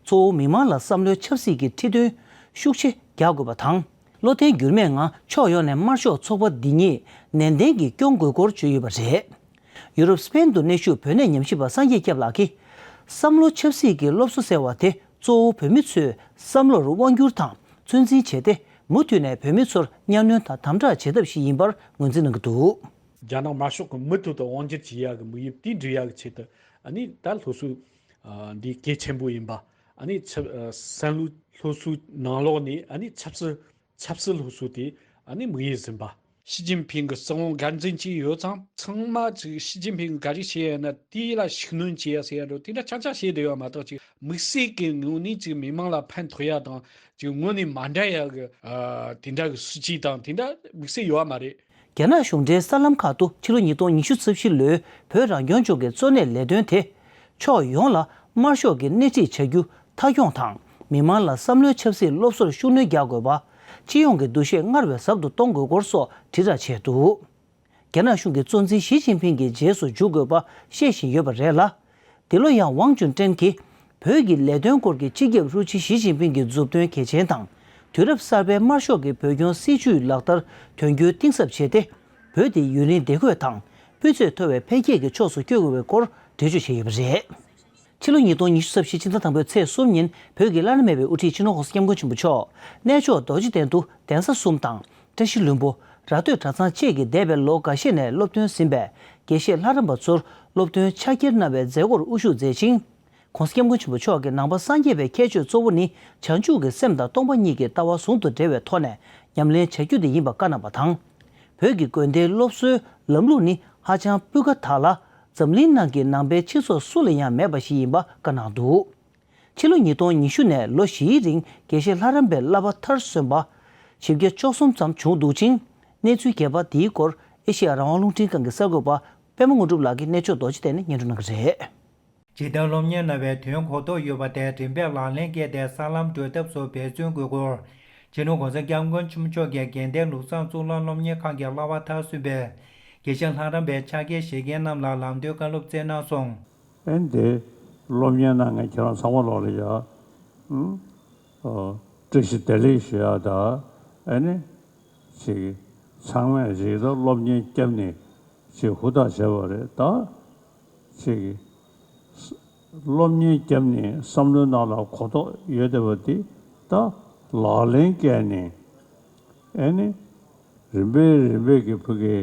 གཙོ་བོ་མི་མང་ལ་བསམ་བློའི་ཆབ་སྲིད་ཀྱི་ཁྲིད་སྟོན་ཤུགས་ཆེ་རྒྱག་དགོས་པ་དང་། བློ་བརྟན་འགྱུར་མེད་ངང་ཕྱོགས་ཡོངས་ནས་དམར་ཤོག་ཚོགས་པ་འདི་ཉིད་ནན་ཏན་གྱིས་སྐྱོང་དགོས་སྐོར་བརྗོད་ཡོད་པ་རེད། ཡུ་རོབ་སི་པེན་དུ་གནས་བཞུགས་བོད་གནས་ཉམས་ཞིབ་པ་སངས་རྒྱས་སྐྱབས་ལགས་ཀྱིས། བསམ་བློ་ཆབ་སྲིད་ཀྱི་སློབ་གསོ་ཟེར་བ་དེ་གཙོ་བོ་བོད་མི་ཚོའི་བསམ་བློར་དབང་བསྒྱུར་དང་ཚོད་འཛིན་བྱས་ཏེ། མུ་མཐུད་ནས་བོད་མི་ཚོར་གཉའ་གནོན་དང་དམ་དྲག་བྱེད་ཐབས་ཤིག་ཡིན་པར་ངོས་འཛིན་གནང་གི་འདུག། རྒྱ་ནག་དམར་ཤོག་གི་མུ་མཐུད་དུ་དབང་སྒྱུར་བྱེད་ཡག་གི་དམིགས་ཡུལ་དེ་འགྲུབ་ཡག་གི་ཆེད་དུ། ཨ་ནི་ད་སློབ་གསོ་འདི་གལ་ཆེན་པོ་ཡིན་པ། ཨ་ནི་ཆབ་བསམ་བློ་སློབ་གསོའི་ནང་ལོགས་ནས་ཨ་ནི་ཆབ་སྲིད། ཆབ་སྲིད་སློབ་གསོ་དེ་ཨ་ནི་དམིགས་ཡུལ་ཟིན་པ། ཞི་ཅིན་ཕིང་གི་བཙན་དབང་སྒེར་འཛིན་བྱས་ཡོད་ཙང་ཚང་མ་ཅིག་ཞི་ཅིན་ཕིང་གིས་ག་རེ་བྱས་ཡོད་ན་དེ་ལ་ཤུགས་སྣོན་བྱས་ཡ་ཟེར་ཡ་འགྲོ་དེ་འདྲ་ཆག་ཆག་བྱས་བསྡད་ཡོད་མ་གཏོགས་ཅིག་དམིགས་བསལ་གྱི་ངོས་ནས་ཅིག་མི་མང་ལ་ཕན་ཐོགས་ཡ་དང་ཅིག་ངོས་ནས་མ་འདྲ་ཡ་གི་དེ་འདྲ་གི་སྲིད་ཇུས་དང་དེ་འདྲ་དམིགས་བསལ་ཡོད་བ་མ་རེད། རྒྱ་ནག་གཞུང་འབྲེལ་གསར་ལམ་ཁག་ཏུ་ཕྱི་ལོ་ཉིས་སྟོང་ཉི་ཤུ་རྩ་བཞི་ལོའི་བོད་རང་སྐྱོང་ལྗོངས་ཀྱི་གཙོ་གནད་ལས་དོན་དེ། ཕྱོགས་ཡོངས་ལ་དམར་ཤོག་གི་སྣེ་ཁྲིད་བྱ་རྒྱུ་མཐའ་འཁྱོངས་དང་མི་མང་ལ་བསམ་བློའི་ཆབ་སྲིད་སློབ་གསོར་ཤུགས་སྣོན་རྒྱག་དགོས་པ། སྤྱི་ཡོངས་ཀྱི་འདུ་ཤེས་སྔར་བས་ཟབ་ཏུ་གཏོང་དགོས་སྐོར་སོགས་དྲིལ་བསྒྲགས་བྱས་འདུག། རྒྱ་ནག་གཞུང་གི་གཙོ་འཛིན་ཞི་ཅིན་ཕིང་གི་རྗེས་སུ་འཇུག་དགོས་པ་བཤད་བཞིན་ཡོད་པ་རེད་ལ། འདི་ལོ་ཡང་ཝང་ཅུན་ཀྲེན་གྱིས་བོད་ཀྱི་ལས་དོན་སྐོར་གྱི་སྤྱི་ཁྱབ་ཧྲུའུ་ཅི་ཞི་ཅིན་ཕིང་གི་མཛུབ་སྟོན་གལ་ཆེན་དང་། དུས་རབས་གསར་པའི་དམར་ཤོག་གི་བོད་སྐྱོང་སྲིད་བྱུས་ལག་བསྟར་དོན་འཁྱོལ་གཏིང་ཟབ་བྱས་ཏེ། བོད་དེ་ཡུན་རིང་བདེ་འཁོད་དང་སྤུས་ཚད་མཐོ་བའི་འཕེལ་རྒྱས་ཀྱི་ཕྱོགས་སུ་བསྐྱོད་དགོས་པའི་སྐོར་འགྲེལ་བརྗོད་བྱས་ཡོད་པ་རེད། ཕྱི་ལོ་ཉིས་སྟོང་ཉི་ཤུ་རྩ་བཞི་ཕྱི་ཟླ་དང་པོའི་ཚེས་གསུམ་ཉིན་བོད་ཀྱི་བླ་ན་མེད་པའི་དབུ་ཁྲིད་སྤྱི་ནོར་༸གོང་ས་༸སྐྱབས་མགོན་ཆེན་པོ་མཆོག་གནས་མཆོག་རྡོ་རྗེ་གདན་དུ་གདན་ས་གསུམ་དང་བཀྲ་ཤིས་ལྷུན་པོ། ར་སྟོད་གྲྭ་ཚང་བཅས་ཀྱི་འདས་པའི་ལོ་འགའ་ཤས་ནས་སློབ་ཐོན་ཟིན་པའི་དགེ་བཤེས་ལྷ་རམས་པ་ཚོར་སློབ་ཐོན་ཕྱག་འཁྱེར་གནང་བའི་མཛད་སྒོར་དབུ་བཞུགས་མཛད་ཅིང་།༸གོང་ས་༸སྐྱབས་མགོན་ཆེན་པོ་མཆོག་གིས་ནང་པ་སངས་རྒྱས་པའི་ཁྱད་ཆོས་གཙོ་བོ་ནི་བྱང་ཆུབ་ཀྱི་སེམས་དང་སྟོང་པ་ཉིད་ཀྱི་ལྟ་བ་ཟུང་དུ་འབྲེལ་བའི་ཐོག་ནས་ཉམས་ལེན་བྱ་རྒྱུ་དེ་ཡིན་པ་བཀའ་གནང་བ་དང་། བོད་ཀྱི་དགོན་སྡེའི་སློབ་གསོའི་ལམ་ལུགས་ནི་ཧ་ཅང་སྤུས་ཀ་དག་ལ། འཛམ་གླིང་ནང་གི་ནང་པའི་སྤྱི་ཚོགས་སུ་ལ་ཡང་མེད་པ་ཞིག་ཡིན་པ་བཀའ་གནང་འདུག། ཕྱི་ལོ་ཉིས་སྟོང་ཉི་ཤུ་ནས་ལོ་བཞིའི་རིང་དགེ་བཤེས་ལྷ་རམས་པའི་བསླབ་པ་མཐར་སོན་པ་བཞི་བརྒྱ་བཅུ་གསུམ་ཙམ་བྱུང་འདུག་ཅིང་། གནས་ཚུལ་རྒྱས་པ་འདིའི་སྐོར་ཨེ་ཤེ་ཡ་རང་དབང་རླུང་འཕྲིན་ཁང་གི་གསར་འགོད་པ་པད་མ་དངོས་གྲུབ་ལགས་ཀྱིས་གནས་མཆོག་རྡོ་རྗེ་གདན་ནས་སྙན་སྒྲོན་གནང་གི་རེད། སྤྱིར་བཏང་སློབ་གཉེར་གནང་བའི་དོན་གོ་རྟོགས་ཡོད་པ་དེ་རིམ་པས་ལག་ལེན་བཀལ་ཏེ་གསར་ལམ་བགྲོད་ཐབས་སུ་འབད་བརྩོན་དགོས་སྐོར། སྤྱི་ནོར་༸གོང་ས་༸སྐྱབས་མགོན་ཆེན་པོ་མཆོག་གིས་དགེ་ལྡན་ལུགས་བཟང་གཙུག་ལག་སློབ་གཉེར་ཁང་གི་བསླབ་པ་མཐར་སོན་པའི་དགེ་བཤེས་ལྷ་རམས་པའི་ཕྱག་འཁྱེར་བཞེས་མཁན་རྣམས་ལ་ལམ་སྟོན་བཀའ་སློབ་སྩལ་གནང་སོང་། ཨེ་འདི་སློབ་གཉེར་གནང་མཁན་ཁྱེད་རང་ཚང་མ་ལོག་ལ་ཡ། ཨུ། ཨོ། བཀྲ་ཤིས་བདེ་ལེགས་ཞུ་ཡ་ད། ཨེ་ནི། ཅིག་ཚང་མས་རིགས་དང་སློབ་གཉེར་བརྒྱབ་ནས་ཅིག་ཧུར་ཐག་བྱས་པ་རེད་ད། ཅིག་སློབ་གཉེར་བརྒྱབ་ནས་བསམ་བློའི་ནང་ལ་གོ་རྟོགས་ཡོད་བསྡད་པ་འདི་ད་ལག་ལེན་བཀལ་ནས་ཨེ་ནི། རིམ་པས་རིམ་པས་ཀྱི་ཕ་གི་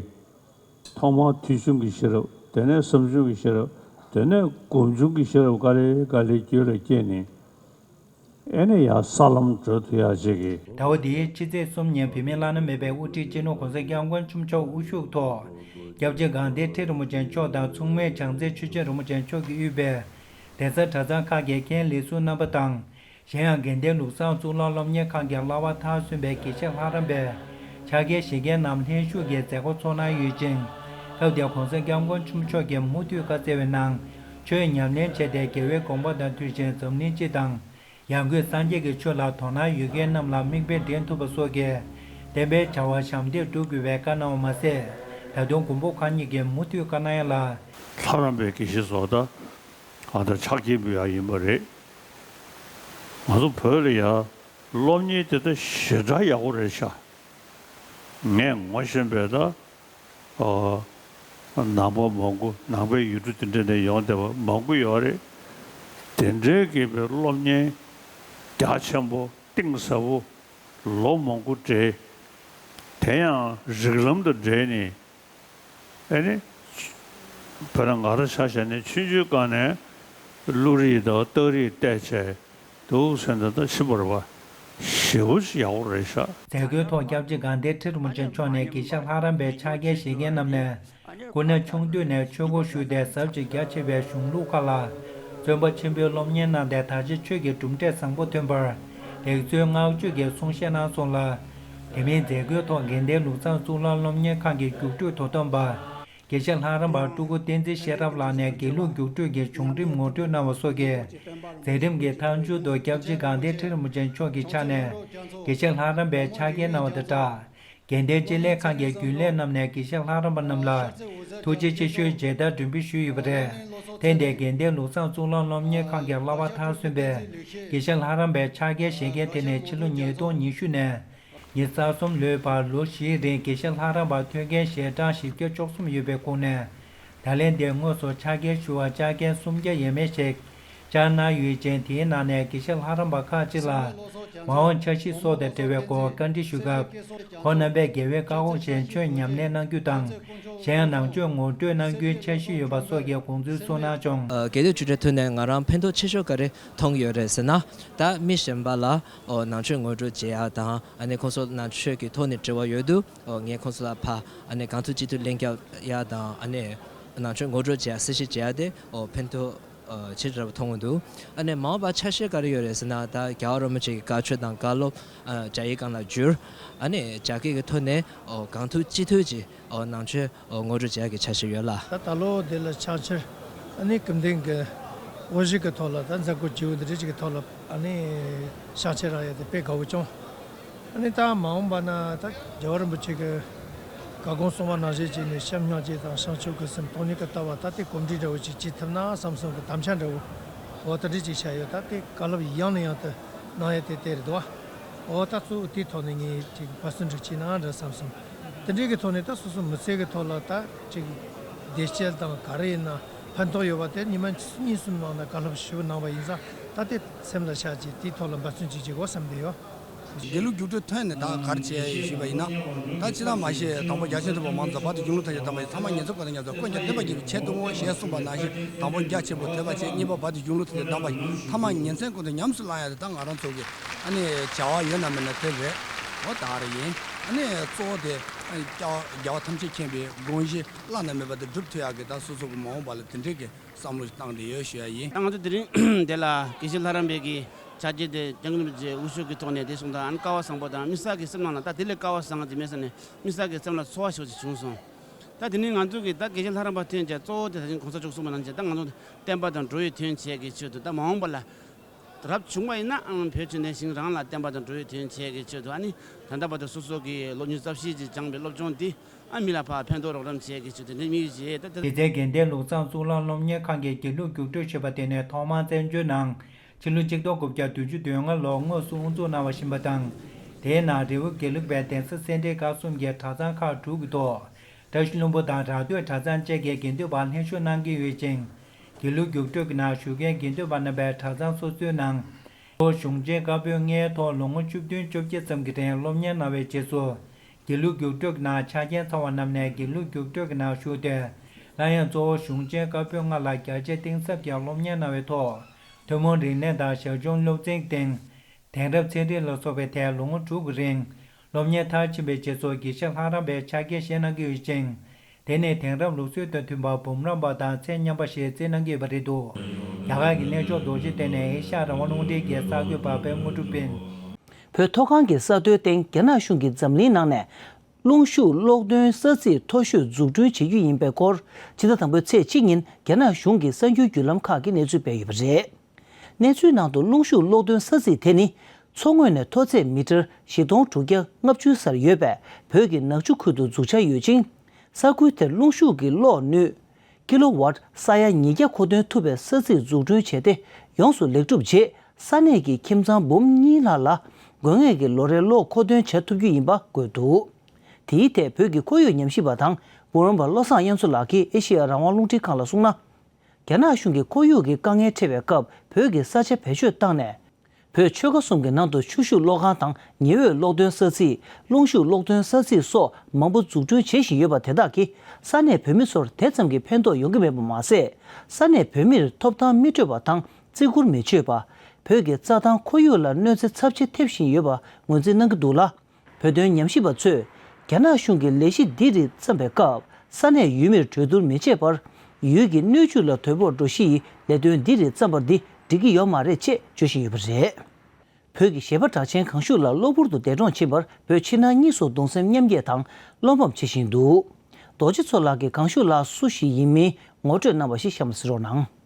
ཐོག་མར་ཐོས་བྱུང་གི་ཤེས་རབ། དེ་ནས་བསམ་བྱུང་གི་ཤེས་རབ། དེ་ནས་སྒོམ་བྱུང་གི་ཤེས་རབ་ག་ལེ་ག་ལེ་རྒྱུད་ལ་སྐྱེས་ནས་ཨེ་ནི་ཡང་ས་ལམ་བགྲོད་ཐུབ་ཡག་ཅིག་གི། ཟླ་བ་འདིའི་ཕྱི་ཚེས་གསུམ་ཉིན་བོད་མིའི་བླ་ན་མེད་པའི་དབུ་ཁྲིད་སྤྱི་ནོར་༸གོང་ས་༸སྐྱབས་མགོན་ཆེན་པོ་མཆོག་དབུ་བཞུགས་ཐོག་སྐྱབས་རྗེ་དགའ་ལྡན་ཁྲི་རིན་པོ་ཆེ་མཆོག་དང་མཚུངས་མེད་བྱང་རྩེ་ཆོས་རྗེ་རིན་པོ་ཆེ་མཆོག་གིས་དབུས་པའི་གདན་ས་གྲྭ་ཚང་ཁག་གི་མཁན་ལས་ཟུར་རྣམ་པ་དང་། གཞན་ཡང་དགེ་ལྡན་ལུགས་བཟང་གཙུག་ལག་སློབ་གཉེར་ཁང་གི་བསླབ་པ་མཐར་སོན་པའི་དགེ་བཤེས་ལྷ་རམས་པའི་ཕྱག་འཁྱེར་བཞེས་མཁན་རྣམས་ལྷན་ཞུགས་ཀྱིས་མཛད་སྒོ་ཚོགས་གནང་ཡོད་ཅིང་། སྐབས་དེར་༸གོང་ས་༸སྐྱབས་མགོན་ཆེན་པོ་མཆོག་གིས་མུ་མཐུད་བཀའ་སྩལ་བའི་ནང་ཆོས་ཉམས་ལེན་བྱས་ཏེ་རྒྱལ་བའི་དགོངས་པ་དང་མཐུན་ཞིང་འཛམ་གླིང་སྤྱི་དང་ཡང་སྒོས་སངས་རྒྱས་ཀྱི་ཆོས་ལ་དོ་སྣང་ཡོད་མཁན་རྣམས་ལ་མིག་དཔེ་འདྲེན་ཐུབ་པ་སོགས་ཀྱི་བསྟན་པའི་བྱ་བ་ཞབས་འདེགས་སྒྲུབ་དགོས་པའི་བཀའ་གནང་བ་མ་ཟད། ད་དུང་མགོན་པོ་གང་ཉིད་ཀྱིས་མུ་མཐུད་བཀའ་གནང་ཡ་ལ། ལྷ་རམས་པའི་དགེ་བཤེས་ཚོ་ད་ཨ་ད་ཕྱག་འཁྱེར་འབུལ་ཡ་ཡིན་པ་རེད། ང་ཚོ་བོད་ལ་ཡ་སློབ་གཉེར་དེ་ད་ཞེ་དྲག་ཡག་པོ་རེད་ཤག་ངས་ངོ་ཤེས་པའི་ད་ཨ་ནང་པ་མང་པོ་ནང་པའི་ཡུལ་གྲུ་དེ་འདྲ་ནས་ཡོང་བསྡད་པ་མང་པོ་ཡོད་རེད། དེ་འདྲའི་གི་པའི་སློབ་གཉེར་རྒྱ་ཆེན་པོ་གཏིང་ཟབ་པོ་ལོ་མང་པོ་འབྲེལ། དེ་ཡང་རིགས་ལམ་དང་འབྲེལ་ནས། ཨེ་ནི། བོད་ནང་ང་རང་ཆ་བཞག་ནས་ཆུང་ཆུང་སྒང་ནས་བློ་རིག་དང་རྟགས་རིག་བལྟས་བྱས་འདུག་ཟེར་ན་ད་ཕྱིན་པ་རེད་པ། ཞེ་པོ་ཅིག་ཡག་པོ་རེད་ཤག་མཛད་སྒོའི་ཐོག་སྐྱབས་རྗེ་དགའ་ལྡན་ཁྲི་རིན་པོ་ཆེ་མཆོག་ནས་དགེ་བཤེས་ལྷ་རམས་པའི་ཕྱག་འཁྱེར་བཞེས་མཁན་རྣམས་ནས་སྐུ་ན་ཆུང་དུས་ནས་ཆོས་སྒོ་ཞུགས་ཏེ་ཟབ་ཅིང་རྒྱ་ཆེ་བའི་གཞུང་ལུགས་ཁག་ལ་བརྩོན་པ་ཆེན་པོས་སློབ་གཉེར་གནང་སྟེ་ད་ཆ་ཆོས་ཀྱི་གྲུབ་འབྲས་བཟང་པོ་ཐོན་པར་ ལེགས་གསོལ་བསྔགས་བརྗོད་ཀྱི་གསུང་བཤད་གནང་སོང་ལ། དེ་མིན་མཛད་སྒོའི་ཐོག་དགེ་ལྡན་ལུགས་བཟང་གཙུག་ལག་སློབ་གཉེར་ཁང་གི་རྒྱུགས་སྤྲོད་དོ་དམ་པ། དགེ་བཤེས་ལྷ་རམས་པ་སྤྲུལ་སྐུ་བསྟན་འཛིན་ཤེས་རབ་ལགས་ནས་དགེ་ལུགས་རྒྱུགས་སྤྲོད་ཀྱི་བྱུང་རིམ་ངོ་སྤྲོད་གནང་བ་སོགས་ཀྱི་མཛད་རིམ་གྱི་མཐའ་མཇུག་ཏུ་སྐྱབས་རྗེ་དགའ་ལྡན་ཁྲི་རིན་པོ་ཆེ་མཆོག་གི་ཕྱག་ནས་དགེ་བཤེས་ལྷ་རམས་པའི་ཕྱག་འཁྱེར་གནང་བ་དང་སྦྲགས། དགེ་ལྡན་སྤྱི་ལྷན་ཁང་གི་རྒྱུན་ལས་རྣམས་ནས་དགེ་བཤེས་ལྷ་རམས་པ་རྣམས་ལ་ཐུགས་རྗེ་ཆེ་ཞུའི་མཇལ་དར་སྒྲེང་འབུལ་ཞུས་ཡོད་པ་རེད། ཐེངས་འདིའི་དགེ་ལྡན་ལུགས་བཟང་གཙུག་ལག་སློབ་གཉེར་ཁང་གི་བསླབ་པ་མཐར་སོན་པའི་དགེ་བཤེས་ལྷ་རམས་པའི་ཕྱག་འཁྱེར་བཞེས་མཁན་དེ་ནི་ཕྱི་ལོ་ཉིས་སྟོང་ཉི་ཤུ་ནས་ཉེར་གསུམ་ལོའི་བར་ལོ་བཞིའི་རིང་དགེ་བཤེས་ལྷ་རམས་པ་ཐོན་མཁན་ཞལ་གྲངས་བཞི་བརྒྱ་བཅུ་གསུམ་ཡོད་པའི་ཁོངས་ནས། ད་ལན་འདིར་དངོས་སུ་ཕྱག་འཁྱེར་ཞུ་བར་བཅར་མཁན་སུམ་བརྒྱ་ཡས་མས་ཤིག་བཅར་གནང་ཡོད་ཅིང་། དེའི་ནང་ནས་དགེ་བཤེས་ལྷ་རམས་པ་ཁག་ཅིག་ལ་མ་འོངས་འཆར་གཞི་སོགས་དང་འབྲེལ་བའི་སྐོར་བཀའ་འདྲི་ཞུས་སྐབས། ཁོང་རྣམ་པས་རྒྱལ་བའི་བཀའ་དགོངས་བཞིན་ཆོས་ཉམས་ལེན་གནང་རྒྱུ་དང་། གཞན་ཡང་ནང་ཆོས་ངོ་སྤྲོད་གནང་རྒྱུའི་འཆར་གཞི་ཡོད་པ་སོགས་ཀྱི་དགོངས་ཚུལ་གསུངས་གནང་བྱུང་། ཨ། དགེ་ལྡན་ཆོས་གྲྭའི་ཐོག་ནས་ང་རང་ཕན་ཐོགས་ཆེ་ཤོས་ག་རེ་མཐོང་གི་ཡོད་རེད་ཟེར་ན། ད་མི་གཞན་པ་ལ་ཨོ་ནང་ཆོས་ངོ་སྤྲོད་བྱེད་ཡག་དང་། ཨ་ནི་ཁོང་ཚོ་ནང་ཆོས་ཀྱི་ཐོག་ནས་དྲི་བ་ཡོད་དུས་ཨོ་ངས་ཁོང་ཚོ་ལ་ཕར་ཨ་ནི་གང་ཐུབ་ཅི་ཐུབ་ལན་རྒྱག་ཡག་དང་། ཨ་ནི་ནང་ཆོས་ངོ་སྤྲོད་བྱེད་ཡག་གསལ་བཤད་བྱེད་ཡག་དེ་ཨོ་ཕན་ཐོགས་ཨ་ཆེ་དྲགས་པ་མཐོང་གི་འདུག། ཨ་ནི་མ་འོངས་པ་འཆར་གཞི་ག་རེ་ཡོད་རེད་ཟེར་ན། ད་རྒྱལ་བ་རིན་པོ་ཆེ་གི་བཀའ་ཆོས་དང་བཀའ་སློབ་ཨ་སྦྱར་ཡིག་སྒང་ལ་བསྒྱུར། ཨ་ནི་སྦྱར་སྐད་ཀྱི་ཐོག་ནས་ཨོ་གང་ཐུབ་ཅི་ཐུབ་ཀྱིས་ཨོ་ནང་ཆོས་ཨོ་ངོ་སྤྲོད་བྱེད་ཡག་གི་འཆར་གཞི་ཡོད་ལ། ད་ད་ལོ་འདི་ལ་ཕྱག་ཕྱིར་ཨ་ནི་སྐུ་མདུན་གྱི་དབུ་བཞུགས་ཀྱི་ཐོག་ལ། ད་མཛད་སྒོ་བརྗེ་པོ་འདི་འདྲ་ཅིག་གི་ཐོག་ལ་ཨ་ནི་ཕྱག་ཕྱིར་རག་ཡག་དེ་དཔེ་དགའ་བོ་བྱུང་། ཨ་ནི་ད་མ་འོངས་པ་ན་ད་རྒྱལ་བ་རིན་པོ་ཆེ་གི་བཀའ་དགོངས་གསུངས་པ་ནང་བཞིན་བྱས་ནས་བྱམས་སྙིང་རྗེ་དང་བྱང་ཆུབ་ཀྱི་སེམས་སྟོང་ཉིད་ཀྱི་ལྟ་བ། ད་དེ་གོམས་འདྲིས་འདྲ་བོ་ཅིག་བྱེད་ཐུབ་ན་བསམ་བསམ་གྱི་དམ་བཅའ་འདྲ་བོ་འོ་ད་འདྲ་ཅིག་བྱས་ཡོད། ད་དེ་བཀའ་སློབ་ཡང་ནས་ཡང་དུ་གནང་ཡག་དེ་དེ་རེད་འདུག་བ། འོ་ད་གཙོ་བོ་དེའི་ཐོག་ནས་ངས་ཅིག་ཕར་ཚུར་འགྲིག་བྱས་ན་འདྲ་བསམ་སོང་། དེ་འདྲའི་གི་ཐོག་ནས་ད་སོ་སོ་མི་ཚེ་གི་ཐོག་ལ་ད་ཅིག་བདེ་སྐྱིད་དང་ག་རེ་ཡིན་ན་ཕན་ཐོགས་ཡོད་པ་དེ་ཉི་མ་གཉིས་གསུམ་ནང་ན་བཀའ་སློབ་ཞུ་གནང་བ་ཡིན་ཙང་། ད་དེ་སེམས་ལ་ཆགས་ཀྱི་དེའི་ཐོག་ལ་འབད་བརྩོན་ཅིག་བྱེད་དགོས་བསམ་གྱི་ཡོད། དགེ་ལུགས་རྒྱུགས་སྤྲོད་ཐོན་ནས་ད་ག་རེ་བྱས་ཞུས་པ་ཡིན་ན། ད་ཅི་ལྟར་མ་ཤེས་དང་པོ་རྒྱ་ཆེན་ཐོབ་པ་མང་ཙམ་བར་དུ་གཞུང་ལུགས་ཐམས་ཅད་དམ་པ་ཡིན། ཐ་མ་ཉིན་མཚན་ཀུན་ཏུ་ཉམས་སུ་ཀུན་ཀྱང་བསྟན་པ་རྒྱས་པའི་ཆེད་དུ་འོང་ཞེས་གསུངས་པ་ནང་བཞིན། དང་པོ་རྒྱ་ཆེན་པོ་ཐོས་པ་བྱས། གཉིས་པ་བར་དུ་གཞུང་ལུགས་ཐམས་ཅད་དམ་པ་ཡིན། ཐ་མ་ཉིན་མཚན་ཀུན་ཏུ་ཉམས་སུ་བླང་ཡ་དེ་ད་ང་རང་ཚོ་གི་ཨ་ནི་བྱ་བ་ཡོད་ན་མེད་ན་དེ་རེད། འོ་ད་རེ་ཡིན། ཨ་ནི་གཙོ་བོ་དེ་རྒྱལ་བ་ཐམས་ཅད་མཁྱེན་པའི་དགོངས་གཞི་བླ་ན་མེད་པ་དེ་སྒྲུབ་ཐུབ་ཡག་གི་ད་སོ་སོ་གི་མ་འོངས་པ་ལ་དེ་འདྲའི་གི་བསམ་བློ་ཞིག་བཏང་བསྡད་ཡོད་ཞུ་ཡ་ཡིན། ད་ང་ཚོ་དེ་རིང་འདི་ལ་དགེ་བཤེས་ལྷ་རམས་པའི་གི་ཕྱག་འཁྱེར་དེ་སྐྱབས་མགོན་རིན་པོ་ཆེའི་དབུ་བཞུགས་ཀྱི་ཐོག་ནས་དེ་སོང་ཙང་། ཨ་ནི་སྐལ་བ་བཟང་པོ་དང་དམིགས་བསལ་གྱི་སེམས་ནང་ལ་ད་དེ་ལས་སྐལ་བ་བཟང་ང་དེ་མེད་ས་ནས་དམིགས་བསལ་གྱི་སེམས་ལ་ཚོར་བ་ཞིག་བྱུང་སོང་། ད་དེ་ནི་ང་ཚོ་གི་ད་དགེ་བཤེས་ལྷ་རམས་པ་ཐོན་བྱས་གཙོ་བོ་དེ་ད་ཅིང་གོང་ས་མཆོག་གསུངས་པ་ནང་བཞིན། ད་ང་ཚོ་བསྟན་པ་དང་འགྲོ་བའི་དོན་བྱེད་ཀྱི་ཆེད་དུ། ད་མ་འོངས་པ་ལ་རབ་བྱུང་བ་ཡིན་ན་ཨང་བོད་ཆོས་ལྡན་ཞིང་རང་ལ་བསྟན་པ་དང་འགྲོ་བའི་དོན་བྱེད་ཀྱི་ཆེད་དུ། ཨ་ནི་ད་ལྟ་བར་དུ་སོ་སོ་གི་ལོ་ཉི་ཤུ་རྩ་བཞི་ཅིག་སྦྱངས་པའི་སློབ་སྦྱོང་འདི་ཨ་མི་ལ་ཕར་ཕན་ཐོགས་རོགས་རམ་བྱེད་ཀྱི་ཆེད་དུ་འདི་དམིགས་ཡུལ་བྱས། ད་ད་དེ་ཚེ་དགེ་ལྡན་ལུགས་བཟང་གཙུག་ལག་སློབ་གཉེར་ཁང་གི་དགེ་ལུགས་རྒྱུགས་སྤྲོད་ཞེས་པ་དེ་ནི་ཐོག་མར་བཙན་བྱོལ་ནང་ཕྱི་ལོ་གཅིག་སྟོང་དགུ་བརྒྱ་བདུན་ཅུ་དོན་ལྔ་ལོར་དངོས་སུ་དབུ་འཛུགས་གནང་བ་ཡིན་པ་དང་། དེའི་ནང་རི་བོ་དགེ་ལུགས་པའི་གདན་ས་སེ་འབྲས་དགའ་གསུམ་གྱི་གྲྭ་ཚང་ཁག་དྲུག་གི་ཐོག་བཀྲ་ཤིས་ལྷུན་པོ་དང་ར་སྟོད་གྲྭ་ཚང་བཅས་ཀྱི་དགེ་འདུན་པ་ལྷན་ཞུགས་གནང་གི་ཡོད་ཅིང་། དགེ་ལུགས་རྒྱུགས་སྤྲོད་ཀྱི་ནང་ཞུགས་མཁན་དགེ་འདུན་པ་རྣམ་པས་གྲྭ་ཚང་སོ་སོའི་ནང་གཙོ་བོ་གཞུང་ཆེན་བཀའ་པོད་ལྔའི་ཐོག་ལོ་ངོ་བཅུ་བདུན་བཅོ་བརྒྱད་ཙམ་གྱི་རིང་སློབ་གཉེར་གནང་བའི་རྗེས་སུ། དགེ་ལུགས་རྒྱུགས་སྤྲོད་ཀྱི་ནང་ཆ་རྐྱེན་ཚང་བ་རྣམས་ནས་དགེ་ལུགས་རྒྱུགས་སྤྲོད་ཀྱི་ནང་ཞུགས་ཏེ། སླར་ཡང་གཙོ་བོ་གཞུང་ཆེན་བཀའ་པོད་ལྔ་ལ་རྒྱ་ཆེ་གཏིང་ཟབ་ཀྱི་སློབ་གཉེར་གནང་བའི་ཐོག་ཐུན་མོང་རིག་གནས་དང་ཞར་བྱུང་སློབ་ཚན་སྟེང་། དེང་རབས་ཚན་རིག་ལ་སོགས་པའི་ཐད་ལོ་ངོ་དྲུག་གི་རིང་སློབ་གཉེར་མཐར་ཕྱིན་པའི་རྗེས་སུ་དགེ་བཤེས་ལྷ་རམས་པའི་ཕྱག་འཁྱེར་བཞེས་གནང་གི་ཡོད་ཅིང་། དེ་ནི་དེང་རབས་ལུགས་སྲོལ་དང་མཐུན་པར་འབུམ་རམས་པ་དང་ཚད་མཉམ་པ་ཞེས་བརྩི་གནང་གི་ཡོད་པ་རེད་འདུག། རྒྱ་གར་གྱི་གནས་མཆོག་རྡོ་རྗེ་གདན་ནས་ཨེ་ཤ་ཡ་རང་དབང་རླུང་འཕྲིན་གྱི་གསར་འགོད་པ་པད་དངོས་གྲུབ་ཡིན། བོད་མཐོ་སྒང་གི་ས་མཐོའི་སྟེང་རྒྱ་ནག་གཞུང་གིས་འཛམ་གླིང་ནང་ནས་རླུང་ཤུགས་གློག་འདོན་ས་ཚིགས་མཐོ་ཤོས་འཛུགས་སྐྲུན་བྱེད་རྒྱུ་ཡིན་པའི་སྐོར། ཕྱི་ཟླ་དང་པོའི་ཚེས་གཅིག་ཉིན་རྒྱ་ནག་གཞུང་གི་གསར་འགྱུར་བརྒྱུད་ལམ་ཁག་གིས་གནས་ཚུལ་སྤེལ་ཡོད་པ་རེད། གནས་ཚུལ་ནང་དུ་རླུང་ཤུགས་གློག་འདོན་ས་ཚིགས་དེ་ནི་མཚོ་ངོས་ནས་མཐོ་ཚད་མི་ཊར་བཞི་སྟོང་དྲུག་བརྒྱ་ལྔ་བཅུ་སར་ཡོད་པའི་བོད་ཀྱི་ནག་ཆུ་ཁུལ་དུ་འཛུགས་འཆར་ཡོད་ཅིང་། ས་ཁུལ་དེར་རླུང་ཤུགས་ཀྱི་གློག་ནུས་ཀི་ལོ་ཝཊ་ས་ཡ་ཉིས་བརྒྱ་མཁོ་འདོན་ཐུབ་པའི་ས་ཚིགས་འཛུགས་སྐྲུན་བྱས་ཏེ། ཡོངས་སུ་ལེགས་གྲུབ་རྗེས་ས་གནས་ཀྱི་ཁྱིམ་ཚང་འབུམ་གཉིས་ལྷག་ལ་དགོས་ངེས་ཀྱི་ལོ་རེའི་གློག་མཁོ་འདོན་བྱ་ཐུབ་རྒྱུ་ཡིན་པ་འགོད་འདུག། དེའི་ཐད་བོད་ཀྱི་ཁོར་ཡུག་ཉམས་ཞིབ་པ་དང་འབུམ་རམས་པ་བློ་བཟང་དབྱངས་མཚོ་ལགས་ཀྱིས་ཨེ་ཤེ་ཡ་རང་དབང་རླུང་འཕྲིན་ཁང་ལ་གསུངས་ན། རྒྱ་ནག་གཞུང་གིས་ཁོར་ཡུག་གི་དཀའ་ངལ་འཕྲད་པའི་སྐབས་བོད་ཀྱི་ས་ཆ་བེད་སྤྱོད་བཏང་ནས། བོད་ཆོལ་ཁ་གསུམ་གྱི་ནང་དུ་ཆུ་ཤུགས་གློག་ཁང་དང་ཉི་འོད་གློག་འདོན་ས་ཚིགས། རླུང་ཤུགས་གློག་འདོན་ས་ཚིགས་སོགས་མང་པོ་འཛུགས་སྐྲུན་བྱེད་བཞིན་ཡོད་པ་དེ་དག་གིས་ས་གནས་བོད་མི་ཚོར་དེ་ཙམ་གྱི་ཕན་ཐོགས་ཡོང་གི་མེད་པ་མ་ཟད། ས་གནས་བོད་མིར་ཐོབ་ཐང་མི་སྤྲོད་པ་དང་བརྩི་བཀུར་མི་བྱེད་པ། བོད་ཀྱི་རྩྭ་ཐང་ཁོར་ཡུག་ལ་གནོད་འཚེ་ཚབས་ཆེ་ཐེབས་བཞིན་ཡོད་པ་ངོས་འཛིན་གནང་གི་འདུག་ལ། བོད་དོན་ཉམས་ཞིབ་པ་ཚོས་རྒྱ་ནག་གཞུང་གི་ལས་གཞི་འདི་རིགས་བརྩམས་པའི་སྐབས་ས་གནས་ཡུལ་མིར་གྲོས་བསྡུར་མི་བྱེད་པར། ཡུལ་གྱི་སྣོད་བཅུད་ལ་དོ་ཕོག་འགྲོ་གཞི་ཡི་ལས་དོན་འདི་རིགས་བརྩམས་པ་འདི་འགྲིག་གི་ཡོད་མ་རེད་ཅེས་བརྗོད་བཞིན་ཡོད་པ་རེད། བོད་ཀྱི་གཞས་པ་གྲགས་ཅན་གང་ཤུགས་ལགས་གློ་བུར་དུ་འདས་གྲོངས་ཕྱིན་པར་བོད་ཕྱི་ནང་གཉིས་སུ་གདུང་སེམས་མཉམ་སྐྱེད་དང་བློ་ཕམ་བྱེད་བཞིན་འདུག་རྡོ་རྗེ་མཚོ་ལགས་ཀྱིས་གང་ཤུགས་ལགས་སུ་ཞིག་ཡིན་མིན་ངོ་སྤྲོད་གནང་བ་ཞིག་གཤམ་ལ་གཟིགས་རོགས་གནང་།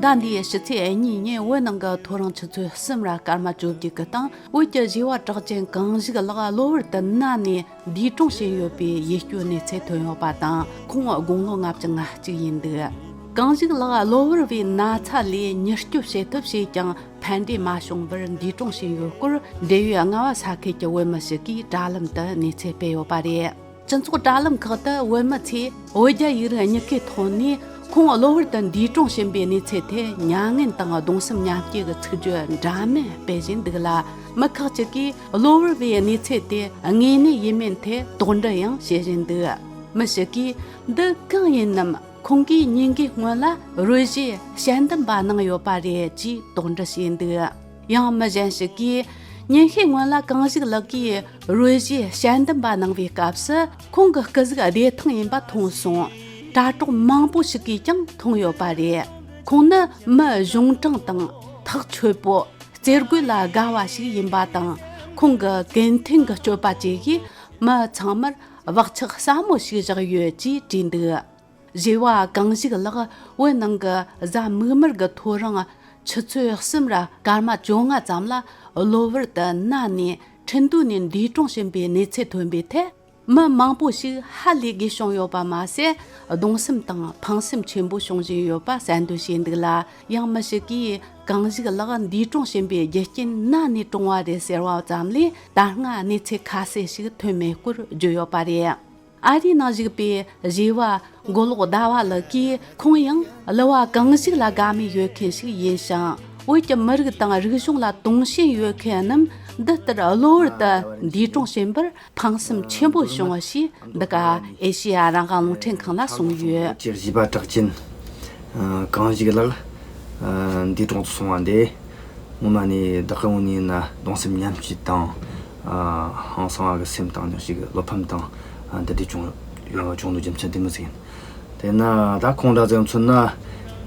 ཟླ་འདིའི་ཕྱི་ཚེས་གཉིས་ཉིན་བོད་ནང་གི་ཐོ་རངས་ཆུ་ཚོད་གསུམ་ར་སྐར་མ་བཅོ་བརྒྱད་ཀྱི་སྟེང་བོད་ཀྱི་གཞས་པ་གྲགས་ཅན་གང་ཞིག་ལགས་གློ་བུར་དུ་ན་ནས་འདས་གྲོངས་ཕྱིན་ཡོད་པའི་ཡིད་སྐྱོའི་གནས་ཚུལ་ཐོན་ཡོད་པ་དང་། ཁོང་དགུང་ལོ་ལྔ་བཅུ་ང་གཅིག་ཡིན་འདུག་གང་ཞིག་ལགས་གློ་བུར་བའི་ན་ཚ་ལས་མྱུར་སྐྱོབ་བྱེད་ཐབས་བྱས་ཀྱང་ཕན་འབྲས་མ་བྱུང་བར་འདས་གྲོངས་ཕྱིན་ཡོད་སྐོར། འབྲེལ་ཡོད་རྔ་བ་ས་ཁུལ་གྱི་བོད་མི་ཞིག་གིས་དྲ་ལམ་དུ་གནས་ཚུལ་སྤེལ་ཡོད་པ་རེད། སྤྱི་ཚོགས་དྲ་ལམ་ཁག་ཏུ་བོད་མི་ཚོས་བོད་རྒྱ་ཡིག་རིགས་གཉིས་ཀའི་ཐོག་ནས་ཁོང་གློ་བུར་དུ་འདས་གྲོངས་ཕྱིན་པའི་གནས་ཚུལ་ཐད་མྱ་ངན་དང་གདུང་སེམས་མཉམ་སྐྱེད་ཀྱི་ཚིག་བརྗོད་འདྲ་མིན་སྤེལ་བཞིན་འདུག་ལ། མི་ཁག་ཅིག་གིས་གློ་བུར་བའི་གནས་ཚུལ་དེ་དངོས་གནས་ཡིན་མིན་ཐད་དོགས་འདྲི་ཡང་བྱེད་བཞིན་འདུག་མི་ཞིག་གིས་འདི་གང་ཡིན་ནམ། ཁོང་གིས་ཉིན་འགའི་སྔོན་ལ་རོལ་གཞས་དཔྱད་འདེམས་པ་གནང་ཡོད་པ་རེད་ཅེས་དོགས་འདྲི་བྱས་འདུག་ཡང་མི་གཞན་ཞིག་གིས་ཉིན་ཤས་སྔོན་ལ་གང་ཞིག་ལགས་ཀྱིས་རོལ་གཞས་དཔྱད་འདེམས་པ་གནང་བའི་སྐབས་སུ་ཁོང་གི་སྐུ་གཟུགས་བདེ་ཐང་ཡིན་པ་མཐོང་སོང་། དྲ་གྲོགས་མང་པོ་ཞིག་གིས་ཀྱང་མཐོང་ཡོད་པ་རེད། ཁོང་ནི་མི་གཞུང་དྲང་དང་ཐག་ཆོད་པོ། རྩེད་དགོད་ལ་དགའ་བ་ཞིག་ཡིན་པ་དང་། ཁོང་གི་གུན་མཐུན་གྱི་སྤྱོད་པ་བཅས་ཀྱིས་མི་ཚང་མར་བག་ཆགས་ཟབ་མོ་ཞིག་བཞག་ཡོད་ཅེས་བྲིས་འདུག་གཞས་པ་གང་ཞིག་ལགས་བོད་ནང་གི་གཟའ་མིག་དམར་གྱི་ཐོ་རངས་ཆུ་ཚོད་གསུམ་ར་སྐར་མ་བཅོ་ལྔ་ཙམ་ལ་གློ་བུར་དུ་ན་ནས་ཁྲིན་ཏུའུ་ནས་འདས་གྲོངས་ཕྱིན་པའི་གནས་ཚུལ་ཐོན་པའི་ཐད། མི་མང་པོ་ཞིག་ཧ་ལས་དགོས་བྱུང་ཡོད་པ་མ་ཟད། གདུང་སེམས་དང་ཕངས་སེམས་ཆེན་པོ་བྱུང་བཞིན་ཡོད་པ་གསལ་འདོན་བྱས་འདུག་ལ། ཡང་མི་ཞིག་གིས་གང་ཞིག་ལགས་འདས་གྲོངས་ཕྱིན་པའི་རྒྱུ་རྐྱེན་ན་ནས་གྲོངས་པ་རེད་ཟེར་བ་ཙམ་ལས་ད་སྔ་གནས་ཚུལ་ཁ་གསལ་ཞིག་ཐོན་མེད་སྐོར་བརྗོད་ཡོད་པ་རེད། ཨ་རིའི་ནང་བཞུགས་པའི་གཞས་པ་མགོ་ལོག་ཟླ་བ་ལགས་ཀྱིས་ཁོང་ཡང་གླུ་བ་གང་ཞིག་ལ་དགའ་མོས་ཡོད་མཁན་ཞིག་ཡིན་ཞིང་། བོད་ཀྱི་མི་རིགས་དང་རིག་གཞུང་ལ་དུང་ཞེན་ཡོད་མཁན་རྣམས་འདི་ལྟར་གློ་བུར་དུ་འདས་གྲོངས་ཕྱིན་པར་ཕངས་སེམས་ཆེན་པོ་བྱུང་བ་ཞེས་འདི་ག་ཨེ་ཤེ་ཡ་རང་དབང་རླུང་འཕྲིན་ཁང་ལ་གསུངས་ཡོད། ཀྱི་གཞས་པ་གྲགས་ཅན་གང་ཞིག་ལགས་འདས་གྲོངས་སུ་སོང་བ་འདི་ངོ་མ་ནས་བདག་གི་ངོས་ནས་ཡིན་ན་གདུང་སེམས་མཉམ་སྐྱེད་དང་། ཧང་སང་བ་གི་སེམས་དང་ནི་ཞིག་བློ་ཕམ་དང་འདི་འདྲ་བྱུང་ཡོང་བ་བྱུང་ནོ་རྒྱུ་མཚན་དེ་མོ་ཟིག་ཡིན། དེས་ན་ད་ཁོང་འདྲ་ཟིག་མཚོན་ན་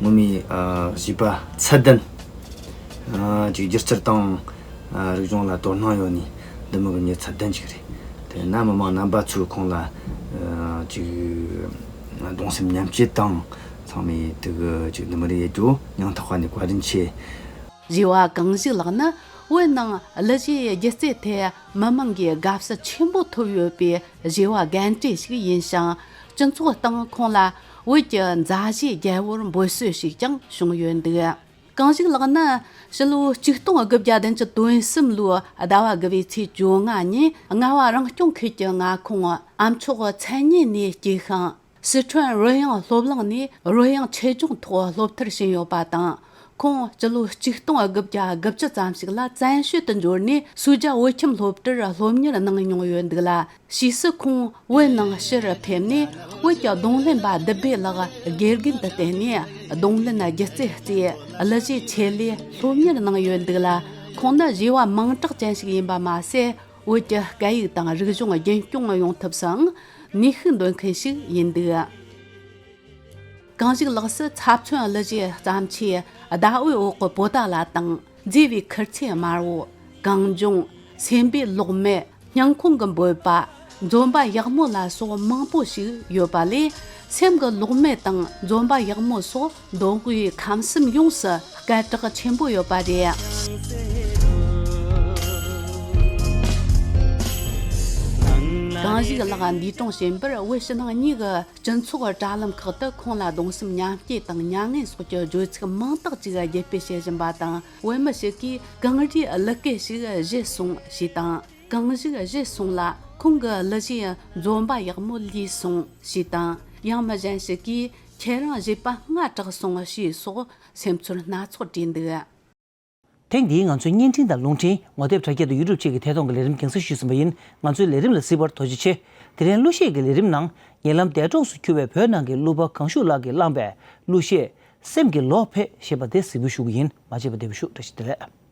ངོ་མའི་གཞས་པ་ཚད་ལྡན་ཅིག་སྒྱུ་རྩལ་དང་རིག་གཞུང་ལ་དོ་སྣང་ཡོད་ནི་འདི་མོ་གི་མྱི་ཚད་ལྡན་ཅིག་རེད། དེས་ན་མི་མང་རྣམ་པ་ཚོས་ཁོང་ལ་ཅིག་གདུང་སེམས་མཉམ་སྐྱེད་དང་ཚང་མས་དེ་གི་ཅིག་འདི་མོ་རེད་རྒྱུ་སྙིང་ཐག་པ་ནས་བཀའ་དྲིན་ཆེ། གཞས་པ་གང་ཞིག་ལགས་ནི་བོད་ནང་གླུ་གཞས་སྒྱུ་རྩལ་ཐད་མི་མང་གིས་དགའ་བསུ་ཆེན་པོ་ཐོབ་ཡོད་པའི་གཞས་པ་རྒན་གྲས་ཤིག་ཡིན་ཞིང་། སྤྱི་ཚོགས་སྟེང་ཁོང་ལ་བོད་ཀྱི་མཛའ་གཞས་རྒྱལ་པོར་འབོད་སྲོལ་ཞིག་ཀྱང་བྱུང་ཡོད་འདུག་གང་ཞིག་ལགས་ནི་ཕྱི་ལོ་ཆིག་སྟོང་དགུ་བརྒྱ་བདུན་ཅུ་དོན་གསུམ་ལོའི་ཟླ་བ་དགུ་པའི་ཚེས་བཅོ་ལྔ་ཉིན་རྔ་བ་རང་སྐྱོང་ཁུལ་གྱི་མངའ་ཁོངས་ཨ་མཆོག་མཚན་སྙན་ནས་སྐྱེས་ཤིང་། སི་ཁྲོན་རོལ་དབྱངས་སློབ་གླིང་ནས་རོལ་དབྱངས་ཆེད་སྦྱོང་ཐོག་སློབ་མཐར་ཕྱིན་ཡོད་པ་དང་། ཁོང་སྤྱི་ལོ་ཆིག་སྟོང་དགུ་བརྒྱ་དགུ་བཅུ་ཙམ་ཞིག་ལ་བཙན་བྱོལ་དུ་འབྱོར་ནས་སུའུ་ཇཱ་བོད་ཁྱིམ་སློབ་གྲྭར་སློབ་གཉེར་གནང་མྱོང་ཡོད་འདུག་ལ། ཕྱིས་སུ་ཁོང་བོད་ནང་ཕྱིར་ཕེབས་ནས་བོད་ཀྱི་རྡུང་ལེན་པ་བདུད་བྷེ་ལགས་དགེ་རྒན་དུ་བསྟེན་ནས་རྡུང་ལེན་སྒྱུ་རྩལ་རྩེད་གླུ་གཞས་ཆེད་ལས་སློབ་གཉེར་གནང་ཡོད་འདུག་ལ། ཁོང་ནི་གཞས་པ་མིང་གྲགས་ཅན་ཞིག་ཡིན་པ་མ་ཟད། བོད་ཀྱི་སྐད་ཡིག་དང་རིག་གཞུང་རྒྱུན་སྐྱོང་ཡོང་ཐབས་སུའང་ནུས་ཤུགས་འདོན་མཁན་ཞིག་ཡིན་འདུག་གང་ཞིག་ལགས་སུ་ཚབ་མཚོན་གླུ་གཞས་བརྩམས་ཆོས་ཟླ་འོད་འོག་གི་པོ་ཏཱ་ལ་དང་། མཛེས་པའི་ཁུར་ཆེན་དམར་བོ། གངས་ལྗོངས། སེམས་པའི་གློག་མེ། སྙིང་ཁོང་གི་འབོད་པ། འཛོམས་པ་ཡག་མོ་ལ་སོགས་མང་པོ་ཞིག་ཡོད་པ་ལས། སེམས་ཀྱི་གློག་མེ་དང་འཛོམས་པ་ཡག་མོ་སོགས་མདོ་དབུས་ཁམས་གསུམ་ཡོངས་སུ་སྐད་གྲགས་ཆེན་པོ་ཡོད་པ་རེད། གང་ཞིག་ལགས་འདས་གྲོངས་ཕྱིན་པར་བོད་ཕྱི་ནང་གཉིས་ཀྱི་སྤྱི་ཚོགས་དྲ་ལམ་ཁག་ཏུ་ཁོང་ལ་གདུང་སེམས་མཉམ་སྐྱེད་དང་མྱ་ངན་སོགས་ཀྱི་བརྗོད་ཚིག་མང་དག་ཅིག་རྒྱས་སྤེལ་བྱེད་བཞིན་པ་དང་། བོད་མི་ཞིག་གིས་གངས་རིའི་གླུ་སྐད་ཞིག་བཞད་སོང་ཞེས་དང་། གངས་ཞིག་བཞད་སོང་ལ་ཁོང་གི་གླུ་གཞས་འཛོམས་པ་ཡག་མོ་ལུས་སོང་ཞེས་དང་། ཡང་མི་གཞན་ཞིག་གིས་ཁྱེད་རང་གཞས་པ་ལྔ་གྲགས་སོང་ཞེས་སོགས་སེམས་ཚོར་སྣ་ཚོགས་བྲིས་འདུག་ཐེངས་འདིའི་ང་ཚོའི་བརྙན་འཕྲིན་དང་རླུང་འཕྲིན་ངོ་དེབ་དྲ་རྒྱ་དང་ཡུ་ཊུབ་བཅས་ཀྱི་ཐད་གཏོང་གི་ལས་རིམ་རྒྱང་སྲིང་ཞུས་ཟིན་པ་ཡིན། ང་ཚོའི་ལས་རིམ་ལ་གཟིགས་པར་ཐུགས་རྗེ་ཆེ། དེ་རིང་གླུ་གཞས་ཀྱི་ལས་རིམ་ནང་ཉེ་ལམ་འདས་གྲོངས་སུ་གྱུར་བའི་བོད་ནང་གི་གླུ་པ་གང་ཤུགས་ལགས་ཀྱིས་བླངས་པའི་གླུ་གཞས་སེམས་ཀྱི་ལོ་ཕེབས་ཞེས་པ་དེ་གཟིགས་འབུལ་ཞུ་གི་ཡིན། མ་བརྗེད་པར་བདེ་པོ་བཞུགས། བཀྲ་ཤིས་བདེ་ལེགས།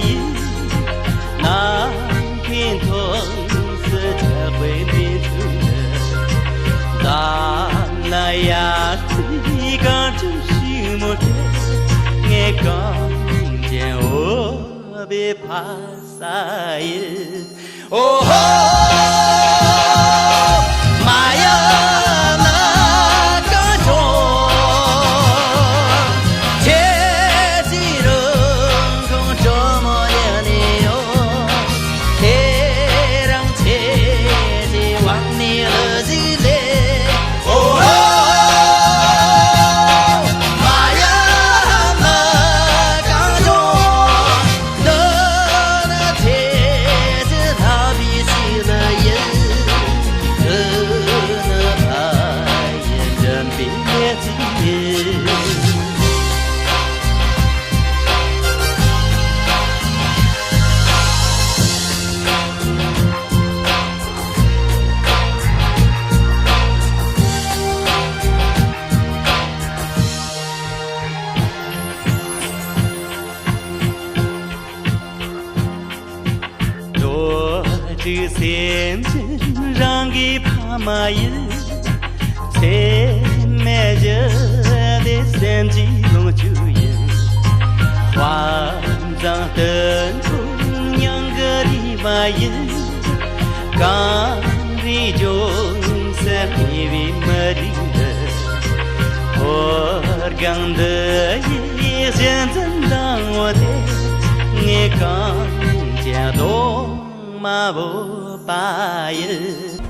ཡིན། ནམ་མཁའི་མཐོངས་སུ་ཆགས་པའི་མི་ཚོགས་འདི། འཛམ་གླིང་ཡར་ཚེས་གངས་ལྗོངས་ཕྱུག་མོ་སྟེ། ངའི་གངས་ཅན་འོ་བའི་ཕ་ས་ཡིན། ཨོ་ཧོ། མ་ཡ་ན་གངས་ལྗོངས། ཁྱེད་ཀྱི་རང་ཁོངས་ཇོ་མོ་ཡ་ནི་ཡོད། ཁྱེད་རང་ཁྱེད་ཀྱི་དབང་ནི་ལུ་ཟི་ལེ། ཨོ་ཧོ། མ་ཡ་ན་གངས་ལྗོངས། རྡོ་གཅིག་སེམས་ཅན་རང་གི་ཕ་མ་ཡིན། ཚད་མེད་བརྗོད་དེ་སེམས་ཀྱི་ལོངས་སྤྱོད་ཡིན། དཔའ་མཛངས་སྟོན་པོ་མྱང་གི་རིག་པ་ཡིན། གངས་རིའི་ལྗོངས་སུ་གནས་པའི་མི་རིགས་འདི། ཧོར་གངས་འདི་ཡི་གཞི་འཛིན་དང་པོ་དེ། ངའི་གངས་ཅན་གདོང་མ་བོད་པ་ཡིན།